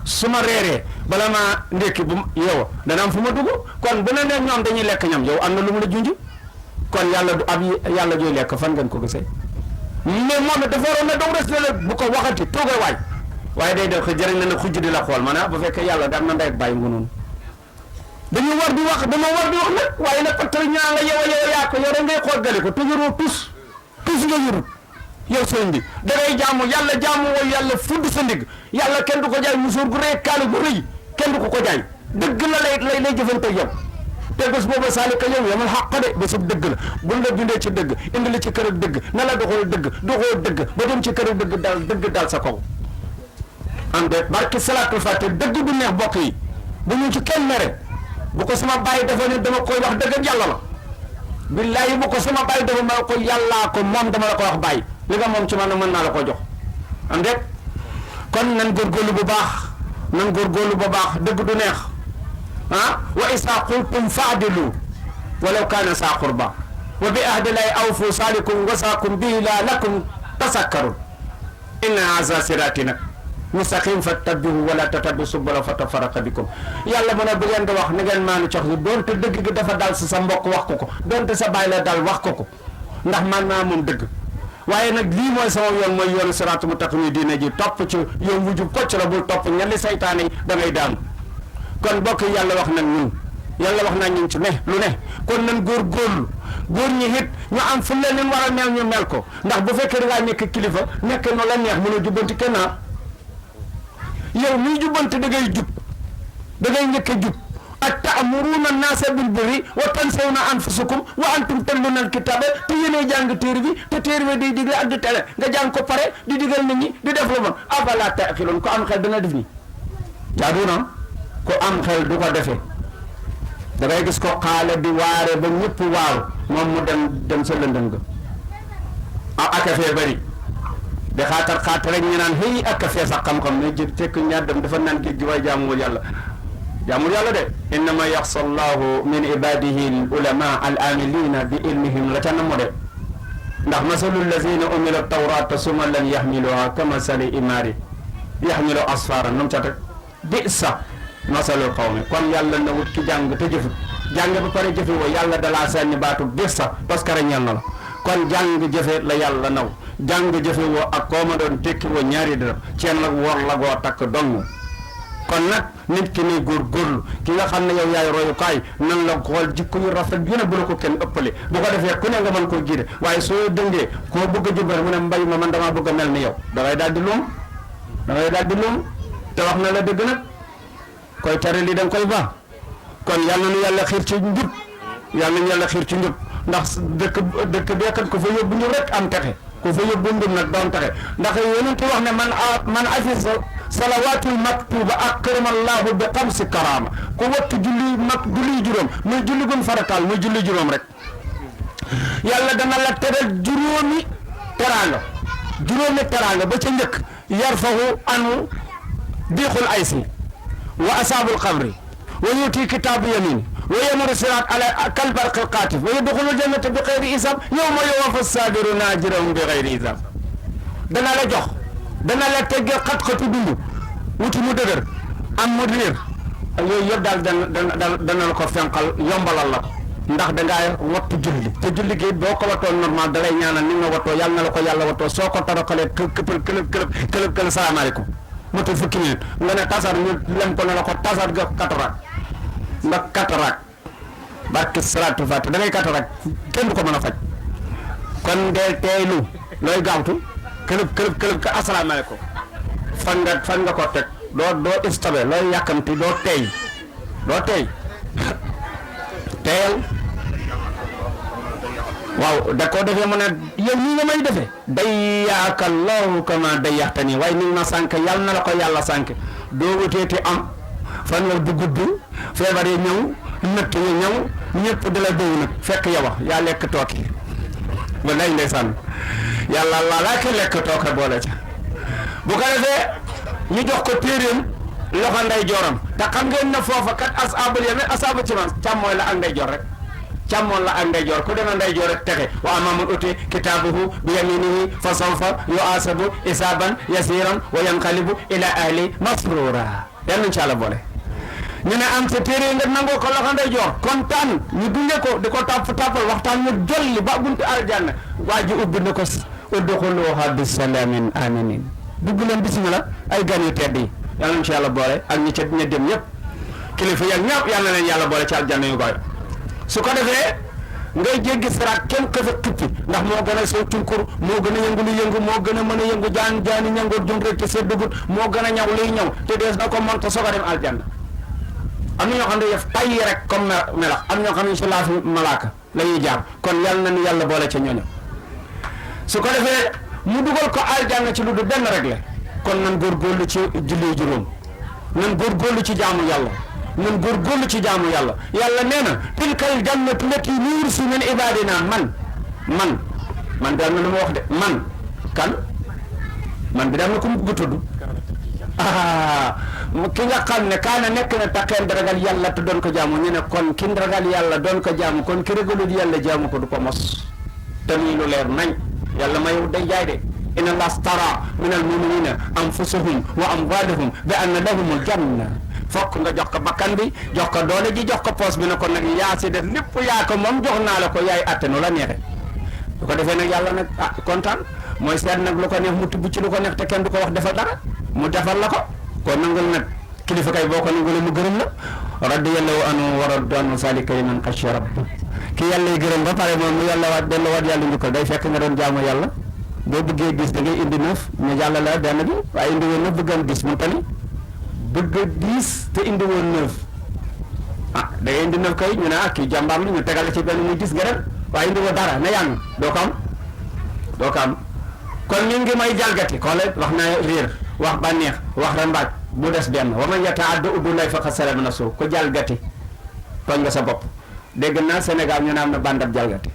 su ma reeree bala maa ndékki yow dana am fu ma dugg kon bu ne ne ñoom dañuy lekk ñam yow am na lu mu la junj kon yàlla du ab yàlla jooy lekk fan ngeen ko gisee mais moom it dafa waroon na daw res la bu ko waxati toogee waay waaye day def ko jëriñ na ne xujj di la xool maanaam bu fekkee yàlla da am na ndey ak bàyyi ngu noonu dañu war di wax nag waaye nag parce que ñaa nga yow yaa ko yow da ngay xool gale ko toujours tus nga yurut yow sëñ bi da ngay jaamu wooyu yàlla fudd sa ndigg yàlla kenn du ko jaay musóor gu rëy kaala gu rëy kenn du ko jaay dëgg la lay jëfante yow te bés booba saalika yow yamal xàq de bésub dëgg la buñ la bindee ci dëgg indi la ci kër ak dëgg na la doxoo dëgg ba dem ci kër ak dëgg dal sa kaw am de barki salaatul fatiha dëgg bu neex bokk yi bu ñu ci kenn mere bu ko sama bàyyi dafa ne dama koy wax dëgg ak yàlla la billaahi bu ko sama bàyyi dafa ma ko yàllaa ko moom dama la ko wax bàyyi li nga moom ci man mën naa la ko jox am de kon nan góorgóorlu bu baax dëgg du neex wa isa qultum faadilu walaw kaana saa qurba wa bi ahdillahi awfu salikum wasaakum bihi laalakum tasakkarun inna haza siraati nag mustaqim fattabi'uhu wala tattabi'u subula fatafarraqa bikum yàlla mu ne bu ngeen di wax ni ngeen maanu cox si doonte dëgg gi dafa dal si sa mbokk wax ko doonte sa bàyyi la dal wax ko ndax man naa moom dëgg waaye nag lii mooy sama yoon mooy yoonu siraatu mustaqim diine ji topp ci yow mu jub kocc la bul topp ñali saytaane yi da ngay daanu kon mbokk yi yàlla wax nañ ñun ci ne lu ne kon nan góorgóorlu góor ñi it ñu am fu leen war a mel ñu mel ko ndax bu fekkee da ngaa nekk kilifa nekk no la neex mën a jubbanti kenn yow miy jubbanti da ngay njëkk a jub ak ta'muruuna naasa bil birri wa tansawna anfusakum wa antum tatluuna al-kitaaba te yéenay jàng téere bi te téere bi di digle ak di tere nga jàng ko pare di digal nit ñi di def lu bon afalaa ta'qiluun ko am xel dana def nii jaadu na ko am xel du ko defee da ngay gis ko xaale di waare ba ñëpp waaw moom mu dem sa lëndëm ga ak affaire bari de xaatar rek ñu naan xëy ak a fees ak xam-xam mais jë tekk ñaar dem dafa naan géej gi waaye jaamul yàlla de innama yaxsa allahu min ibadihi al ulama al amilina bi ilmihim la ca na mo de ndax masalu lazina umila tawrata summa lam yaxmiluha ka masali imari yaxmilu asfara nam ca teg bisa masalul qawmi kon yàlla na wut ki jàng te jëfut jàng ba pare jëfe woo yàlla dalaa sànni baatu bis sax parce que ñeel na la kon jàng jëfe la yàlla naw jàng jëfe woo ak koo ma doon tekki woo ñaari dërëm ceen nag wor la goo takk dong kon nag nit ki ne góorgóorlu ki nga xam ne yow yaay royukaay nan la xool jikko yu rafet yu ne bu la ko kenn ëppale bu ko defee ku ne nga mën koo giide waaye soo dëngee koo bëgg a jubal mu ne mbay ma man damaa bëgg a mel ni yow da ngay daal di luum te wax na la dëgg nag koy tere li da nga koy baax kon yal na nu yàlla xiir ci njub yàlla nañu yàlla xiir ci njub ndax dëkk beekat ko fa yóbbu njub rek am texe ku fa yóbbu njub nag doon texe ndax yonent wax ne man afisa salawatul maktuba akramallahu bi xamsi karama ku wattu julli juróom muy julli gun farataal muy julli juróom rek yàlla dana la teral juróomi teraanga ba ca njëkk yarfahu anu diixul aysi wa asaabul xabri wa yuti kitaabu yamin wa yamuru siraat ala kalbarqil qaatif wa yadxulul jannata bi xayri isab yawma yuwaffa saabiruna ajrahum bi xayri isab dana la jox dana la teggee xat-xatu dund wuti mu dëgër am mu réer yooyu yëpp daal dana la ko fenqal yombalal la ko ndax dangaa wattu julli te julli gi boo ko wattoo normal dalay ñaanal ni nga wattoo yàlla na la ko yàlla wattoo soo ko toroxalee këlëb salaamaaleykum motul fukki minute nga ne tasar ñu lem ko ne la ko tasar nga katarak barke salaatu fàtte da ngay katarak kenn du ko mën a faj kon deel teeylu looy gaawtu këlëb ka asalaamaaleykum fan nga ko teg doo istabe looy yàkkamti doo teey teeyal waaw da koo defee mu ne yow nii nga may defee day yaaka Allahu kama day yaxta nii waaye ni ma sànk yàlla na la ko yàlla sànk doo wuteeti am fan la du gudd feebar yi ñëw nëtt yi ñëw ñëpp di la dëw nag fekk yow yaa lekk tooki wallaay ndeysaan yàlla laa ki lekk tooke boole ca bu ko defee ñu jox ko téeréem loxo nday jooram te xam ngeen ne foofa kat asaabul yamin asaabu ciman càmmooy la ak nday joor rek càmmoon la ak ndeyjoor ku demee ndeyjoor rek texe wa ammaa man utiya kitaabahu bi yaminihi fa sawfa yuhaasabu hisaaban yasiiran wa yanqalibu ila ahli masruura yal nañu ci Yàlla boole ñu ne am sa téere nga nangoo ko loxo ndeyjoor kontaan ñu gunge ko di ko tàppal waxtaan ñu jolli ba buntu aljanna waa ji ubbi na ko udxuluuhaa bi salaamin aaminiin dugg leen bismillah ay gan yu tedd yi yal nañu ci Yàlla boole ak ñi ca ña dem ñëpp kilifa yeeg ñëpp yal na leen Yàlla boole ci aljanna yu baax su ko defee ngay jéggi siraat kenn xëfe xippi ndax moo gën a soo cunkur moo gën a yëngu lu yëngu moo gën a mën a yëngu jaani ñangoor jum rek te seddugut moo gën a ñaw luy ñaw te dees na ko monta soo ko dem aljanna am na ñoo xam ne def tayyi rek comme melax am ñoo xam ne si laafi malaaka la ñuy jaar kon yal na nu yàlla boole ca ñooñu su ko defee mu dugal ko aljanna ci lu du benn rek la kon nan góorgóorlu ci julli juróom nan góorgóorlu ci jaamu yàlla nan góorgóorlu ci jaamu yàlla yàlla nee na tilkal jannatu lati nuurisu min ibadina man daal na lu ma wax de man bi daal na ko mu bëgg a tudd ki nga xam ne kaana nekk na taqeen ragal yàlla te doon ko jaamu ñu ne kon ki ragal yàlla doon ko jaamu kon ki ragalul yàlla jaamu ko du ko mos te muy lu leer nañ yàlla mayu day jaay de inna allaha stara min al muminina anfusahum wa amwalahum bi anna lahumul janna fokk nga jox ko bakkan bi jox ko doole ji jox ko poos bi ne ko nag yaa si def lépp yaa ko moom jox naa la ko yaay atte nu la neexee bu ko defee nag yàlla nag kontaan mooy seet nag lu ko neex mu tibb ci lu ko neex te kenn du ko wax defal dara mu defal la ko kon nangul nag kilifa kay boo ko nangulee mu gërëm la radiyallahu anhu wa radu anhu zalika liman xashiya rabb ki yàlla yi gërëm ba pare moom mu yàlla waat delluwaat yàlla njukkal day fekk nga doon jaamu yàlla boo bëggee gis da ngay indi 9 ñu yàlla la benn bi waaye indi woon na bëggam gis mu tali bëgg 10 te indi woon 9 da ngay indi 9 kay ñu ne kii jàmbaar la ñu tegal la ci benn muy gis gërëm waaye indi woo dara na yàng doo ko am kon ñu ngi may jalgati xoolal wax na réer wax bànneex wax rambaaj bu des benn wa man yataadda huduudallahi faqad zalama nafsahu ko jalgati tooñ nga sa bopp dégg naa Sénégal ñu ne am na bandab jalgati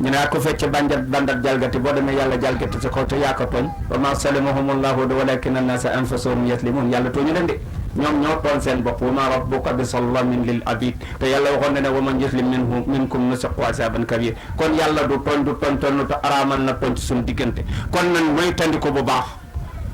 ñu ne ko fecc bandab jalgati boo demee yàlla jalgati sa kaw te yaa ko tooñ wa maa zalamahumullahu walakinna an-naasa anfusahum yazlimuun yàlla tooñu leen de ñoom ñoo tooñ seen bopp wa maa rabbuka bi zallamin lil abid te yàlla waxoon na ne wa man yazlim minkum nuziqhu azaban kabir kon yàlla du tooñ te araamal na tooñ ci suñu diggante kon nan mooy tandi ko bu baax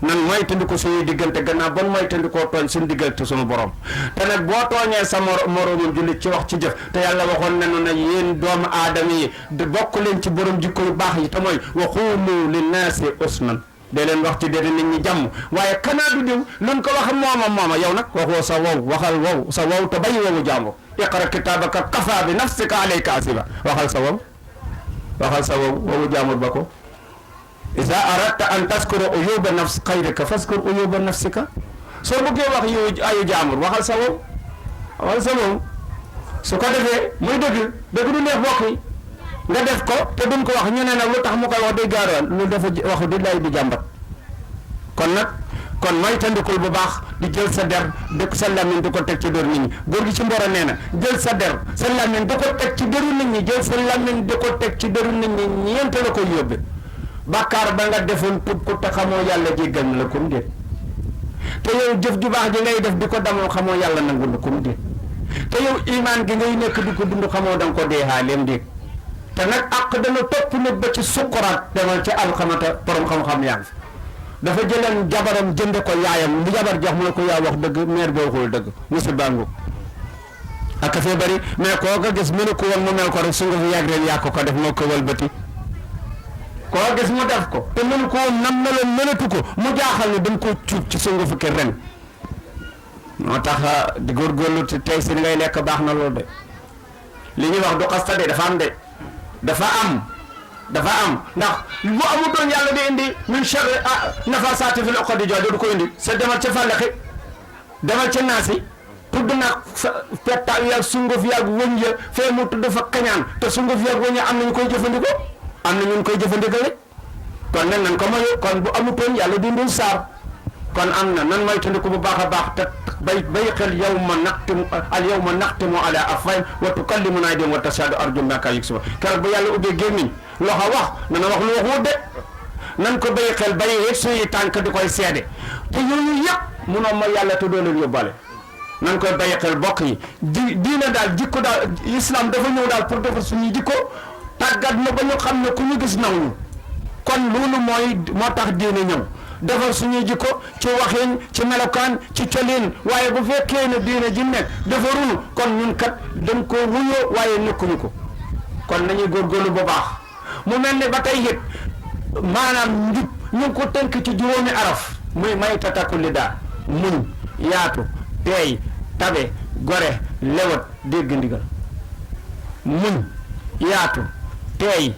nan moytandiku suñuy diggante gannaaw bon moytandikoo tooñ suñu diggante suñu borom te nag boo tooñee sa moroomam jullit ci wax ci jëf te yàlla waxoon nañu ne yéen doomu aadama yi di bokk leen ci borom jikko yu baax yi te mooy wa quulu linnaasi husnan de leen wax ci déedéet nit ñi jàmm waaye kanaa du diw luñ ko wax mooma yow nag waxoo sa wow waxal wow sa wow te bàyyi wowu jàmbur iqra kitaabaka kafa bi nafsika alayka asiba waxal sa wow wowu jàmbur ba ko iza aradta an taskura uyuba nafs xayrika faskur uyuba nafsika soo bëggee wax yu ayu jàmbur waxal sa wow su ko defee muy dëgg du neex bokk yi nga def ko te duñ ko wax ñu ne nag lu tax mu koy wax day gaaroon lu dafa waxu di lay di jàmbat kon mooy tandikul bu baax di jël sa der dëkk sa làmmiñ di ko teg ci dër nit ñi góor gi ci mboro nee na jël sa der sa làmmiñ di ko teg ci dëru nit ñi jël sa làmmiñ di ko teg ci dëru nit ñi ñeent la koy yóbbe bàkkaar ba nga defoon tub ko te xamoo yàlla jéggal na la kum déet te yow jëf ju baax ji ngay def di ko damoo xamoo yàlla nangul la kum déet te yow imaan gi ngay nekk di ko dund xamoo da nga ko dee xaaleem déet te nag àq dana topp nit ba ci sukkuraat demal ci alxamata borom xam-xam yaa ngi fi dafa jëleen jabaram jënde ko yaayam li jabar jox mu ne ko yaa wax dëgg meer boo waxul dëgg musul bàngu ak fee bari mais koo ko gis mënu ko woon mu mel ko rek su nga fi yàgg rek yaa ko def moo ko wëlbati koo gis mu def ko te mënu ko woon nam meloon mënatu ko mu jaaxal ne dañ koo cuub ci sunga fukki ren moo tax di góorgóorlu te tey si ngay lekk baax na loolu de li ñuy wax du xasta de dafa am ndax bu amutoon yàlla di indi min sharri nafasaati fil uqadi jooju du ko indi sa demal ca fàllaxi demal ca naasi tudd nag pettaaw yaag sunguf yaag wëñ ya fee mu tudd fa kañaan te sunguf yaag wëñ ya am nañu koy jëfandikoo am na ñun koy jëfandikoo rek kon nag nan ko moyu kon bu amutoon yàlla di indil saar kon am na nan moytandiku bu baax a baax te bay xel yawma naxtimu ala afwahihim wa tukallimuna aydihim wa tashhadu arjuluhum bimaa kaanu yaksibun keroog bu yàlla ubbee gémmiñ loxo wax nana wax lu waxut de nan ko bay xel bay yegg suñuy tànk di koy seede te yooyu yëpp munoo mooy yàlla te doo leen yóbbaale nan koy bay xel bokk yi diina daal jikko daal islam dafa ñëw daal pour defar suñuy jikko tàggat na ba ñu xam ne ku ñu gis naw ñu kon loolu moo tax diine ñëw defar suñuy jikko ci waxin ci melokaan ci colin waaye bu fekkee ne diine ji nekk defarul kon ñun kat dañ ko wuyoo waaye nekkuñu ko kon nañuy góorgóorlu bu baax mu mel ne ba tey it maanaam njub ñu ngi ko tënk ci juróomi araf muy may tataku li daa muñ yaatu teey tabe gore lewat dégg ndigal muñ yaatu teey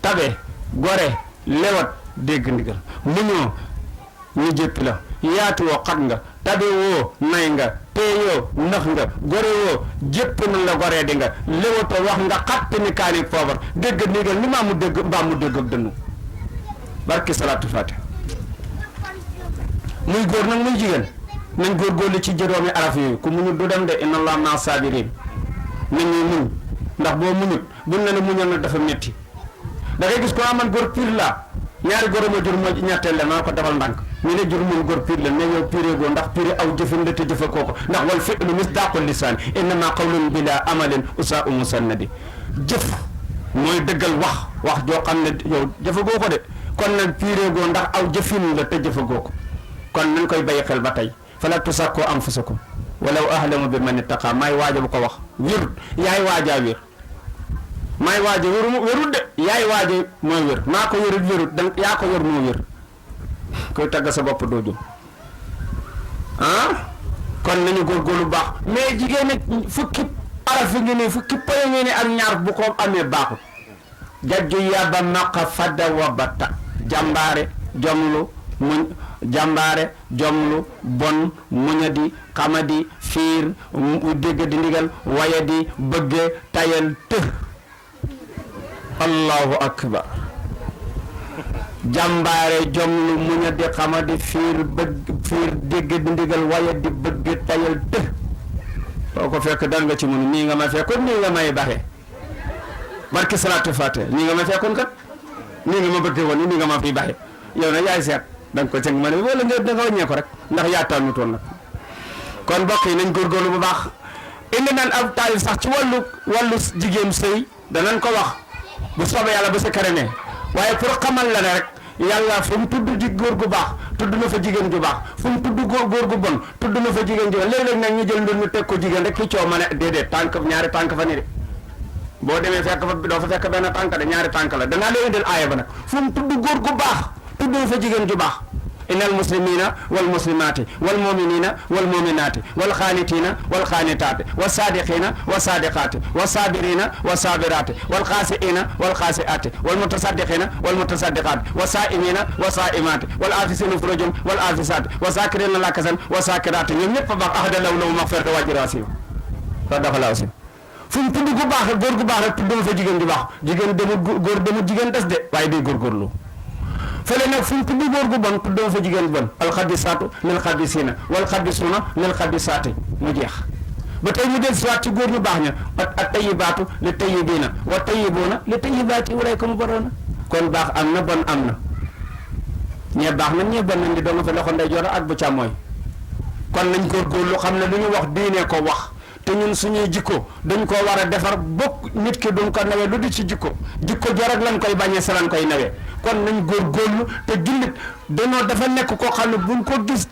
tabe gore lewat dégg ndigal muñoo ñu jëppi la yaatu woo xat nga tabe woo nay nga teeyoo nax nga gore woo jëpp na la goree di nga lewatoo wax nga xatt ni kaani poobar dégg ndigal ni maa mu dégg mbaa mu dégg ak dënnu barki salaatu fatiha muy góor nag muy jigéen nañ góorgóorlu ci juróomi araf yooyu ku muñut du dem de inna allah ma sabirin nañ ñuy muñ ndax boo muñut buñ la ne muñal nag dafa metti da ngay gis ko aman góor pire la ñaari góor ma jur moo ñetteel la naa ko defal ndànk ñu ne jur mun góor pire la ne yow pire goo ndax pire aw jëfin la te jëfa kooko ndax wal fi'lu misdaqul lisaan innama qawlun bila amalin usaa u musannadi jëf mooy dëggal wax joo xam ne yow jëfa goo ko de kon nag pire goo ndax aw jëfin la te jëfa goo ko kon nañ koy bàyyi xel ba tey fala tusakkoo anfusakum walaw ahlamu bi man ittaqa maay waaja bu ko wax wér yaay waajaa wér maay waaja wérut de yaay waaja mooy wér maa ko wérut da yaa ko wér moo wér koy tagg sa bopp doo jum kon nañu góorgóorlu baax mais jigéen nag fukki araf ngi nii fukki poye ngi nii ak ñaar bu ko amee baaxut jajju yaba maqa fadda wa batta jàmbaare jomlu muñ jàmbaare jomlu bon muñadi xamadi fiir dégg di ndigal wayadi bëgge tayal të allahu akbar jàmbaare jomlu muñadi xamadi fiir dégg di ndigal wayadi bëgge tayal të boo ko fekk dal nga ci mun nii nga ma fekkoon nii nga may baxe barki salaatu fatiha nii nga ma fekkoon kat nii nga ma bëgge woon nii nga ma fi baxe yow nag yaay seet da nga ko cëng ma ne wala nga da nga wàññee ko rek ndax yaataan nu toon nag kon mbokk yi nañ góorgóorlu bu baax indi nan ab taalif sax ci wàllu jigéen sëy danañ ko wax bu soobee yàlla ba sa karame waaye pour xamal la ne rek yàlla fu mu tudd di góor gu baax tudd na fa jigéen ju baax fu mu tudd góor gu bon tudd na fa jigéen ju bon léeg-léeg nag ñu jël mbir mi teg ko jigéen rek ki coow ma ne déedéet tànk ñaari tànk fa ni de boo demee fekk fa doo fa fekk benn tànk de ñaari tànk la danaa leen indil aaya ba nag fu mu tudd góor gu baax tudd na fa jigéen ju baax innal muslimina wal muslimaati wal muminina wal muminaati wal xaanitiina wal xaanitaati wa saadiqina wa saadiqaati wa saabirina wa saabiraati wal xaasiina wal xaasiaati wal mutasaddiqina wal mutasaddiqaati wa saaimina wa saaimaati wal aafisina furujum wal aafisaati wa saakirina lakasan wa saakiraati ñoom ñëpp a baax ahda law law maxfirata wa ajran asiim sadaqallaahu asiim fu mu tudd gu baax góor gu baax rek tudd na fa jigéen ju baax jigéen demul góor demul jigéen des de waaye day góorgóorlu fële nag fu mu tudd góor gu bon tudd na fa jigéen bon alxabisaatu lil xabisiina wal xabisuuna lil xabisaati mu jeex ba tey mu del siwaat ci góor ñu baax ña ak tayibaatu li tayibiina wa tayibuuna li tayibaati ulayka mubarruuna kon baax am na bon am na ñee baax na ñee bon nañ di doon fa loxo ndeyjoor ak bu càmmooy kon nañ góorgóorlu xam ne lu ñu wax diine ko wax te ñun suñuy jikko dañ koo war a defar bokk nit ki duñ ko nawee lu di ci jikko jarag lañ koy bañee sa lañ koy nawee kon nañ góorgóorlu te jullit dañoo dafa nekk koo xam ne buñ ko gis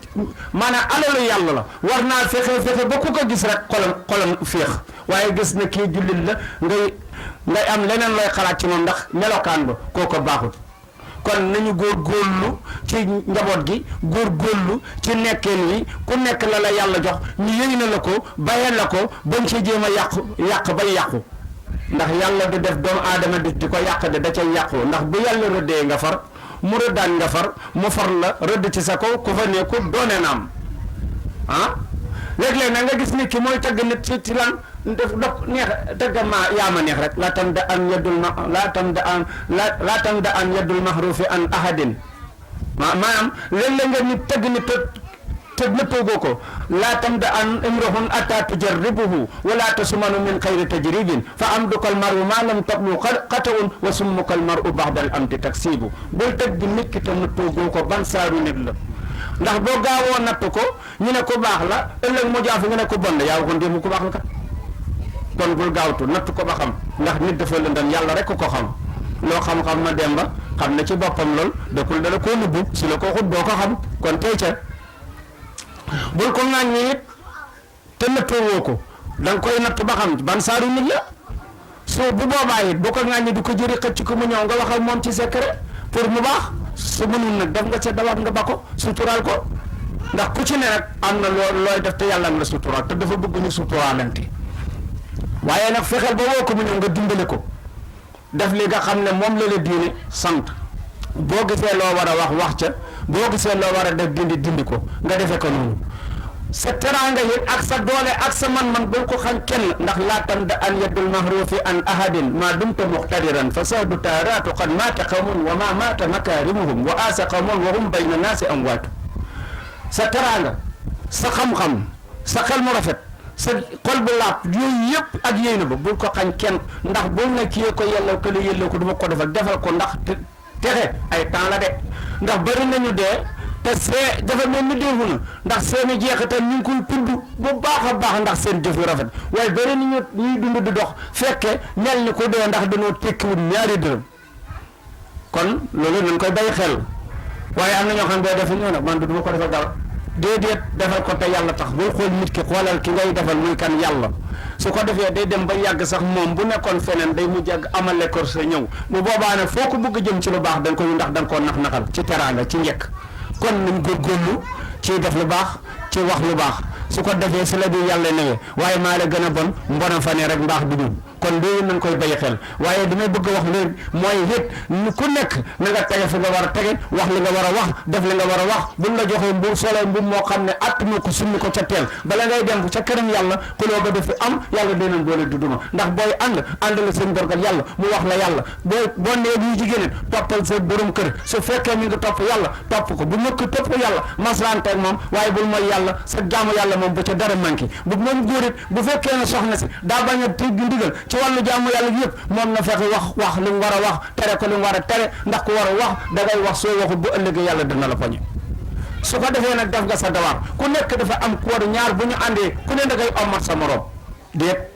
maanaam alalu yàlla la war naa fexe ba ku ko gis rek xolam féex waaye gis na kii jullit la ngay am leneen looy xalaat ci moom ndax melokaan ba kooko baaxut kon nañu góorgóorlu ci njaboot gi góorgóorlu ci nekkeen wi ku nekk la la yàlla jox ñu yëy na la ko bayal la ko bañ ci jéem a yàq bay yàqu ndax yàlla du def doomu aadama di ko yàq de da cay yàqu ndax bu yàlla rëddee nga far mu rëddaan nga far mu far la rëdd ci sa kaw ku fa nekku doone naam ah léeg-léeg na nga gis nit ki mooy tagg nit ci lan def dok neex tagg ma yaa ma neex rek laa tam da an yaddul mahrufi an ahadin maanaam léeg-léeg nga nit tagg nit te nëppagoo ko laa tam da an imrohun ata tujarribuhu wala tasumanu min xayri tajribin fa amdukal maru ma lam tablu xataun wa summukal maru baxdal amti taksibu bul tagg nit ki te nëppagoo ko ban saaru nit la ndax boo gaawoo natt ko ñu ne ko baax la ëllëg mu jaafu nga ne ko bon la yaa waxoon démb ko baax la kat kon bul gaawtu natt ko ba xam ndax nit dafa lëndam yàlla rek ko xam loo xam-xam ma dem ba xam ne ci boppam lool dakul dala koo nubbu si la ko xut doo ko xam kon tey ca bul ko ŋàññi it te nattoo woo ko da nga koy natt ba xam ban saaru nit la soo bu boobaa it bu ko ŋàññi du ko jëri xëcc ko mu ñëw nga wax ak moom ci secret pour mu baax su mënul nag def nga sa dawaat nga ba ko suturaal ko ndax ku ci ne nag am na looy def te yàlla am la suturaal te dafa bëgg ñu suturaalante waaye nag fexeel ba woo ko mu ñëw nga dimbale ko def li nga xam ne moom la la diine sant boo gisee loo war a wax ca boo gisee loo war a def dindi ko nga defee ko noonu sa teraanga yi ak sa doole ak sa man-man bul ko xañ kenn ndax laa tam da an yaddul mahrufi an ahadin ma dumta muqtadiran fa sadu taaraatu qad maata qawmun wa ma maata makarimuhum wa aasa qawmun wa hum bayna naasi amwaatu sa teraanga sa xam-xam sa xel mu rafet sa xol bu laab yooyu yëpp ak yéy na ba bul ko xañ kenn ndax bul na kiyee ko yelloo ko la yelloo ko du ma ko defal ko ndax texe ay temps la de ndax bëri nañu dee te dafa mel ni déefu na ndax seeni jeexital ñu ngi koy tudd bu baax a baax ndax seen jëf yu rafet waaye bëri nañu ñuy dund di dox fekke mel ni ko dee ndax dañoo tekkiwul ñaari dërëm kon loolu nañ koy bàyyi xel waaye am na ñoo xam ne boo defee ñoo nag man du ma ko defal dara déedéet defal ko te yàlla tax bul xool nit ki xoolal ki ngay defal muy kan yàlla su ko defee day dem ba yàgg sax moom bu nekkoon feneen day mujj yàgg amale ko sa ñëw bu boobaa nag foo ko bëgg jëm ci lu baax da nga koy ndax da nga koo nax-naxal ci teraanga ci njëkk kon nañ góorgóorlu ci def lu baax ci wax lu baax su ko defee si la di yàlla newee waaye maa la gën a bon mbona fa ne rek mbaax du ñu kon loolu nañ koy bàyyi xel waaye damay bëgg a wax léegi mooy it ku nekk na nga tege fi nga war a tege wax li nga war a wax def li nga war a wax buñ la joxee mbubb solo mbubb moo xam ne attuna ko summi ko ca teel bala ngay dem ca këram yàlla xuloo ba defi am yàlla dinañ boole duduma ndax booy ànd la seen dorgal yàlla mu wax la yàlla boo nee bii jigéen toppal sa borom kër su fekkee mi ngi topp yàlla topp ko bu mëkk topp yàlla maslaanteeg moom waaye bul mooy yàlla sa jaamu yàlla moom bu ca dara manqué bu moom góorit bu fekkee ne soxna si daa bañ a tëgg ndigal ci wàllu jaamu yàlla gi yëpp moom na fexe wax li mu war a wax tere ko li mu war a tere ndax ku war a wax da ngay wax soo waxul bu ëllëgee yàlla dina la poñe su ko defee nag def nga sa dawaar ku nekk dafa am ku war ñaar bu ñu àndee ku ne da ngay ommat sa morom déet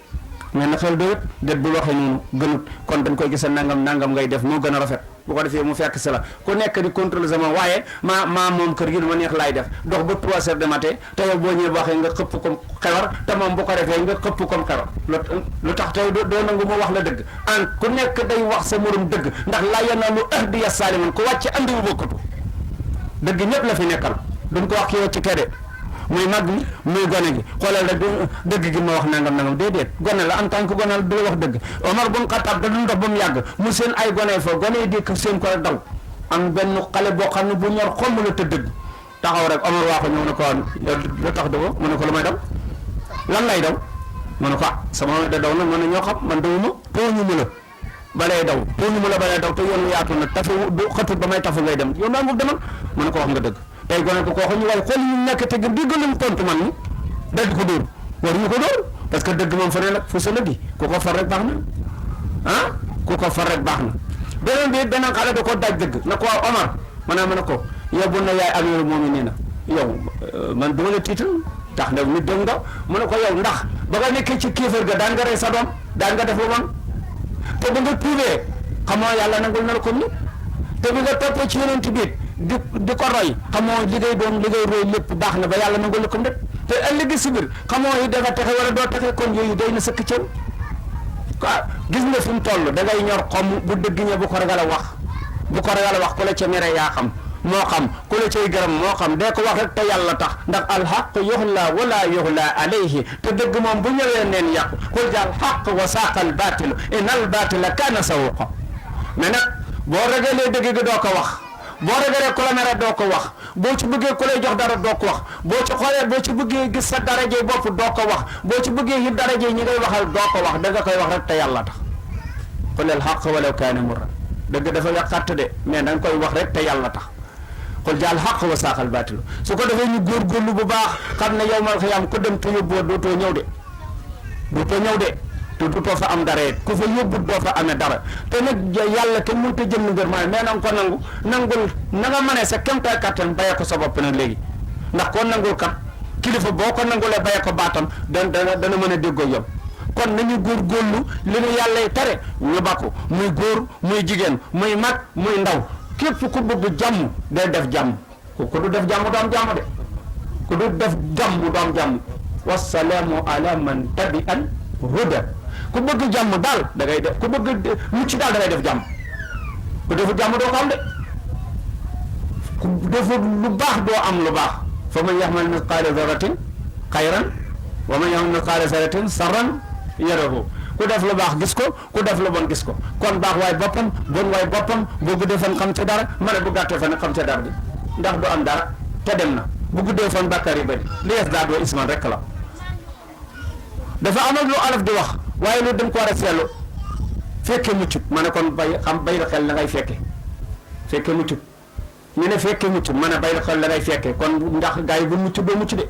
mais na xel doyut det bu waxee noonu gënut kon dañ koy gisa nangam ngay def moo gën a rafet bu ko defee mu fekk si la ku nekk di contrôler sama waaye maa moom kër gi nu ma neex laay def dox ba 3 heures de matin te yow boo ñëwee waxee nga xëpp comme xewar te moom bu ko defee nga xëpp comme xewar lu tax tey doo nangu mu wax la dëgg an ku nekk day wax sa morom dëgg ndax laa yanaalu ahdiya saalimin ku wàcc andiwu bokkatu dëgg ñëpp la fi nekkal duñ ko wax ki wàcc kede muy mag mi muy gone gi xoolal rek dëgg gi ma wax nangam déedéet gone la en tant que gone la du wax dëgg Omar bun Xattaab da doon dox ba mu yàgg mu seen ay gone fa gone yi dikk seen ko daw am benn xale boo xam ne bu ñor xomm la te dëgg taxaw rek Omar waa ko ñëw ne ko lu tax daw mu ne ko lu may daw lan lay daw mu ne ko sama da daw nag mën na ñoo xam man dawuma tooñu mu la balay daw te yoon yaatu na tafu du xatut ba may tafu ngay dem yow daa nga demal mu ne ko wax nga dëgg tey gone ko koo xam ñu waaye xool ñu nekk te gën diggaluñ tontu man ni dëgg ko dóor waruñu ko dóor parce que dëgg moom fa ne nag fu sa lëggi ku ko far rek baax na ku ko far rek baax na beneen bi beneen xale da ko daj dëgg na ko waaw Omar ma ne ko yow bu na yaay amirul mu'minin yow man duma la tiital tax nag nit dëgg nga mu ne ko yow ndax ba nga nekkee ci kéefër ga daan nga rey sa doom daan nga def lu bon te ba nga tuubee xamoo yàlla nangul na la ko ni te bi nga toppee ci yonent bi di ko roy xamoo li ngay roy lépp baax na ba yàlla nangul la ko ndét te ëllëg si biir xamoo yi dafa texe wala doo texe kon yooyu day na sëkk cëw gis nga fi mu toll da ngay ñor xomm bu dëgg ña bu ko ragal a wax ku la ca mere yaa xam moo xam ku la cay gërëm moo xam dee ko wax rek te yàlla tax ndax alxaq yuxla wala yuxla alayhi te dëgg moom bu ñëwee neen yàqu qul ja alxaq wa saaqa albatilu in albatila kaana sawuqa mais nag boo ragalee dëgg gi doo ko wax boo ragalee ku la mere doo ko wax boo ci bëggee ku lay jox dara doo ko wax boo ci bëggee gis sa darajey bopp doo ko wax boo ci bëggee it darajey ñi ngay waxal doo ko wax da nga koy wax rek te yàlla tax qul alxaq walaw kaana murran dëgg dafa yàqatt de mais da nga koy wax rek te yàlla tax qul jaal xaq wa saaxal baatilu su ko defee ñu góorgóorlu bu baax xam ne yawmal xiyaam ku dem te yóbboo dootoo ñëw de te dootoo fa am dara it ku fa yóbbu doo fa amee dara te nag yàlla kenn mënut a jënd ngër maa mais na nga ko nangul na nga mënee sa kéemtaay kattan bayee ko sa bopp nag léegi ndax koo nangul kat kilifa boo ko nangulee bayee ko baatam dana mën a déggoo yow kon nañu góorgóorlu li nu yàlla tere ñu bakku muy góor muy jigéen muy mag muy ndaw képp ku bëgg jàmm day def jàmm ku du def jàmm du am jàmm de ku du def jàmm du am jàmm wasalaamu ala man tabi'al huda ku bëgg jàmm daal da ngay def ku bëgg mucc daal da ngay def jàmm ku defu jàmm doo ko am de ku defu lu baax doo am lu baax fa man yaxmal misqaala zarratin xayran wa man yaxmal misqaala zarratin sarran yarahu ku def lu baax gis ko ku def lu bon gis ko kon baax waay boppam bon waay boppam boo guddee fan xam ca dara ma ne bu gàttee fan xam ca dara bi ndax du am dara te dem na bu guddee fan bàkkaar yi bëri li yes daa doo isman rek la dafa amal lu alaf di wax waaye lu dem ko war a seetlu fekke muccut ma ne kon bay la xel la ngay fekke muccut ñu ne fekke muccut ma ne bay la xel la ngay fekke kon ndax gars yi bu mucc doo mucc de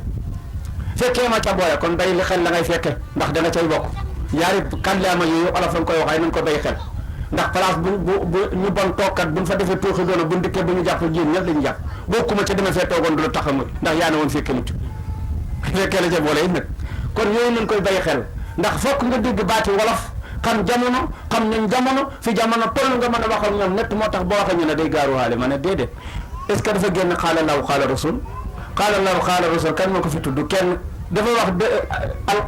fekkee ma ca boole kon bay la xel la ngay fekke ndax dana cay bokk yaari kàllaama yooyu alaf lañ koy waxee nañ ko bay xel ndax place bu ñu bon toogkat buñ fa defee tuuxi doona buñ dikkee bu ñu jàpp jiin ñëpp lañu jàpp bokkuma ca demee fee toogoon du la tax a mucc ndax yaa ne woon fekke mucc fekkee la ca boole it nag kon yooyu nañ koy bay xel ndax fokk nga dégg baati wolof xam jamono xam ñun jamono fi jamono toll nga mën a wax ak ñoom nett moo tax boo waxee ñu ne day gaaruwaale ma ne déedéet est ce que dafa génn xaala law xaala rasul kan moo ko fi tudd kenn dafa wax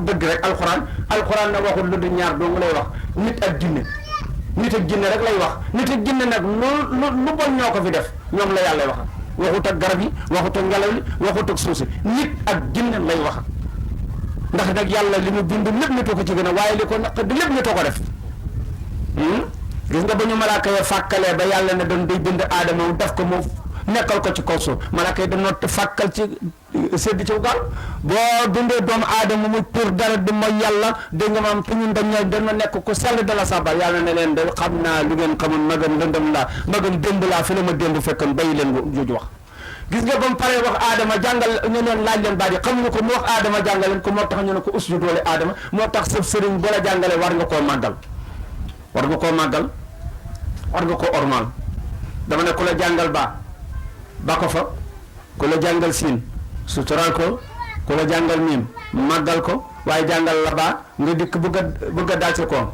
dëgg rek alxuraan na waxul lu du ñaar doo nga lay wax nit ak jinne rek lay wax nit ak jinne nag lu bon ñoo ko fi def ñoom la yàlla wax waxut ak garab yi waxut ak ngelaw li waxut ak suuf si nit ak jinne lay wax ndax nag yàlla li mu bind lépp nitoo ko ci gën a waaye li ko naq di lépp nitoo ko def gis nga ba ñu malaaka ya fàkkalee ba yàlla ne doon day bind aadama def ko mu nekkal ko ci kaw suuf malaaka yi dañoo fàkkal ci sédd ci gaal boo dundee doomu aadama mu pour dara di mooy yàlla dégg nga maam te ñun dana nekk ku sell de la sabal yàlla ne leen de xam naa lu ngeen xamul magam lëndëm laa magam démb laa fi la ma démb fekkoon bàyyi leen jooju wax gis nga ba mu paree wax aadama jàngal ñu leen laaj leen baat yi xamuñu ko mu wax aadama jàngal leen ko moo tax ñu ne ko usjudu li aadama moo tax sa sëriñ bu la jàngalee war nga koo màggal war nga koo ormal dama ne ku la jàngal ba ko fa ku la jàngal siin sutural ko ku la jàngal miim màggal ko waaye jàngal la baa nga dikk bëgg a dal ci koom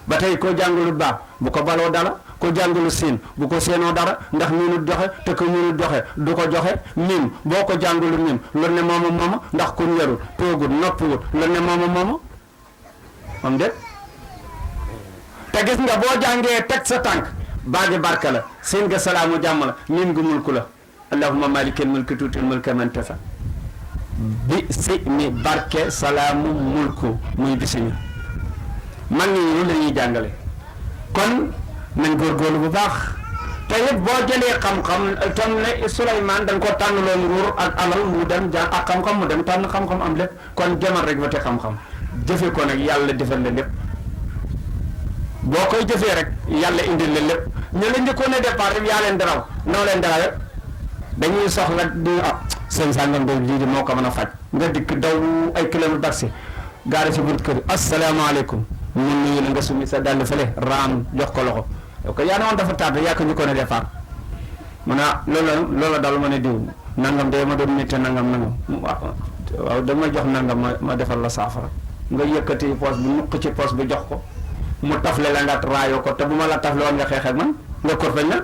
ba tey koo jàngalut baa bu ko baloo dala ko jàngalu siin bu ko seenoo dara ndax miinut joxe te ko miinut joxe du ko joxe miim boo ko jàngalu miim lu ne mooma ndax kun yarul toogut noppiwut lu ne mooma am déet te gis nga boo jàngee teg sa tànk baagi barka la seen nga salaamu jàmm la miim nga mulku la allahumma malikal mulki tuutil mulka man tasa bi si mi barke salaamu mulku muy bisimi mag ñi ñu la ñuy jàngale kon nañ góorgóorlu bu baax te it boo jëlee xam-xam tam ne Souleymane dañ ko tànnaloo nguur ak alal mu dem jàng ak xam-xam mu dem tànn xam-xam am lépp kon demal rek ba te xam-xam jëfe ko nag yàlla defal la lépp boo koy jëfee rek yàlla indil la lépp ñu la njëkkoon a départ rek yaa leen daraw noo leen darawe dañuy soxla di seen sàngam de lii di moo ko mën a faj nga dikk daw ay kilomètre taxi gaari si bunt kër asalaamaaleykum mun nuyu la nga sumi sa dàll fële raam jox ko loxo yow ko yaa ne woon dafa tardé yaa ko ñu ko ne départ mu ne loola daal ma ne diw nangam de ma doon métti nangam waaw dama jox nangam ma defal la saafara nga yëkkati poos bi nuq ci poos bi jox ko mu tafle la nga raayoo ko te bu ma la tafle woon nga xeex ak man nga korfañ la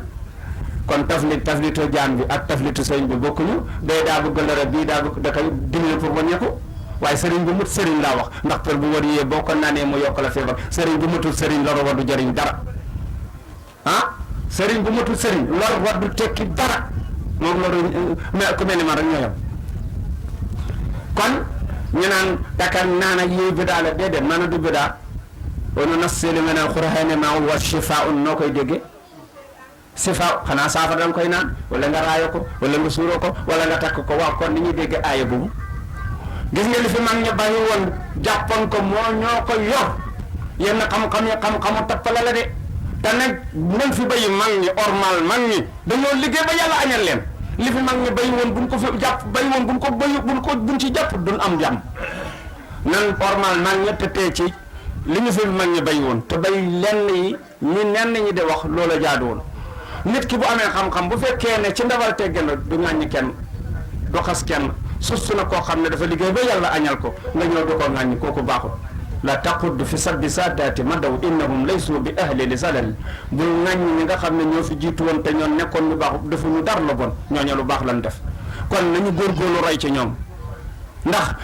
kon taflitu jaan bi ak taflitu sëriñ bi bokkuñu bee daa bëgg lëre bii daa bëgg da koy dimbali pour wàññeeku waaye sëriñ bu mut sëriñ laa wax ndax per bu war yee boo ko naanee mu yokk la feebar sëriñ bu matul sëriñ lor war du jëriñ dara sëriñ bu matul sëriñ lor war du tekki dara moom loru mais ku mel ni man rek ñoo yem kon ñu naan dakar naan ak yooyu bidaa la déedéet maanaam du bidaa wa nunazzilu mina al-qur'ani ma huwa shifaa'un noo koy déggee sifaa xanaa saafara danga koy naan wala nga raayo ko wala nga suuroo ko wala nga takk ko waaw kon ni ñuy dégg aaya boobu gis nga li fi mag ña bàyyi woon jàppoon ko moo ñoo ko yor yenn xam-xam yi xam-xamu tappala la de te nag nañ fi bàyyi mag ñi ormal mag ñi dañoo liggéey ba yàlla añal leen li fi mag ñi bàyyi woon buñ ko fi jàpp bàyyi woon buñ ci jàpp duñ am jàmm nan ormal mag ñi te tee ci li ñu fi mag ñi bàyyi woon te bàyyi lenn yi nenn ñi de wax loola jaadu woon nit ki bu amee xam-xam bu fekkee ne ci ndabal teggen du ŋàññi kenn du xas kenn sustu na koo xam ne dafa liggéey ba yàlla añal ko nga ñëw du ko ŋàññi kooku baaxul la taqud fi sabbi saadaati madaw innahum laysu bi ahli li salal bul ŋàññi ñi nga xam ne ñoo fi jiitu woon te ñoon nekkoon lu baax defuñu dara lu bon ñooñu lu baax lan def kon nañu góorgóorlu roy ci ñoom ndax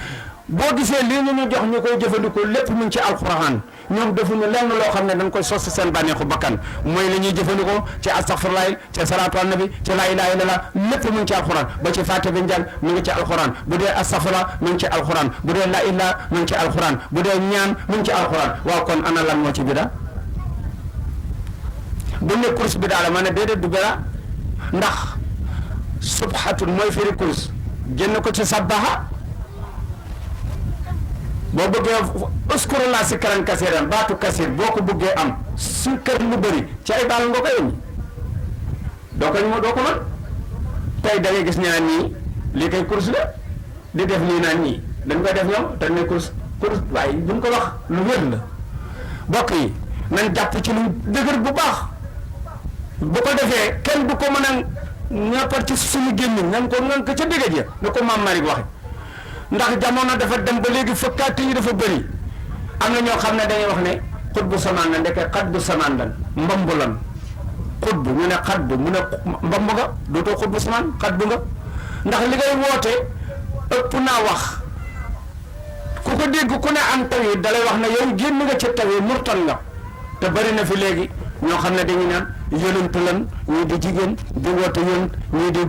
boo gisee lii ñu jox ñu koy jëfandikoo lépp mu ngi ci alquran ñoom defuñu lenn loo xam ne dañ koy sos seen bànneexu bakkan mooy la ñuy jëfandikoo ci astaghfirullah ci salaatu an nabi ci laa ilaha illallah lépp mu ngi ci alquran ba ci fàtte bi njàng mu ngi ci alquran bu dee astaghfirullah mu ngi ci alquran bu dee laa ilaha mu ngi ci alquran bu dee ñaan mu ngi ci alquran waaw kon ana lan moo ci bida bu ne course bi daal ma ne déedéet du bida ndax subhatun mooy firi course génn ko ci sabbaha boo bëggee uskurullah si karan kasiran baatu kasir boo ko bëggee am su kër lu bëri ci ay baal nga ko yëngu doo ko mën tey da ngay gis ñaan ñii lii koy course la di def nii naan ñii dañ koy def ñoom te ne course waaye buñ ko wax lu wér la bokk yi nañ jàpp ci lu dëgër bu baax bu ko defee kenn du ko mën a ñappar ci suñu gémmiñ nan ko ngan ko ca dégg ja na ko maam Malick waxe ndax jamono dafa dem ba léegi fëkkaate yi dafa bëri am na ñoo xam ne dañuy wax ne xut bu samaan la ndeke xat bu samaan lan mbamb lan xut bu ñu ne xat bu mu ne mbamb nga dootoo xut bu samaan xat bu nga ndax li ngay woote ëpp naa wax ku ko dégg ku ne am taw yi dalay wax ne yow génn nga ca taw yi murtal nga te bëri na fi léegi ñoo xam ne dañuy naan yonent lan ñii di jigéen di woote yonent ñii di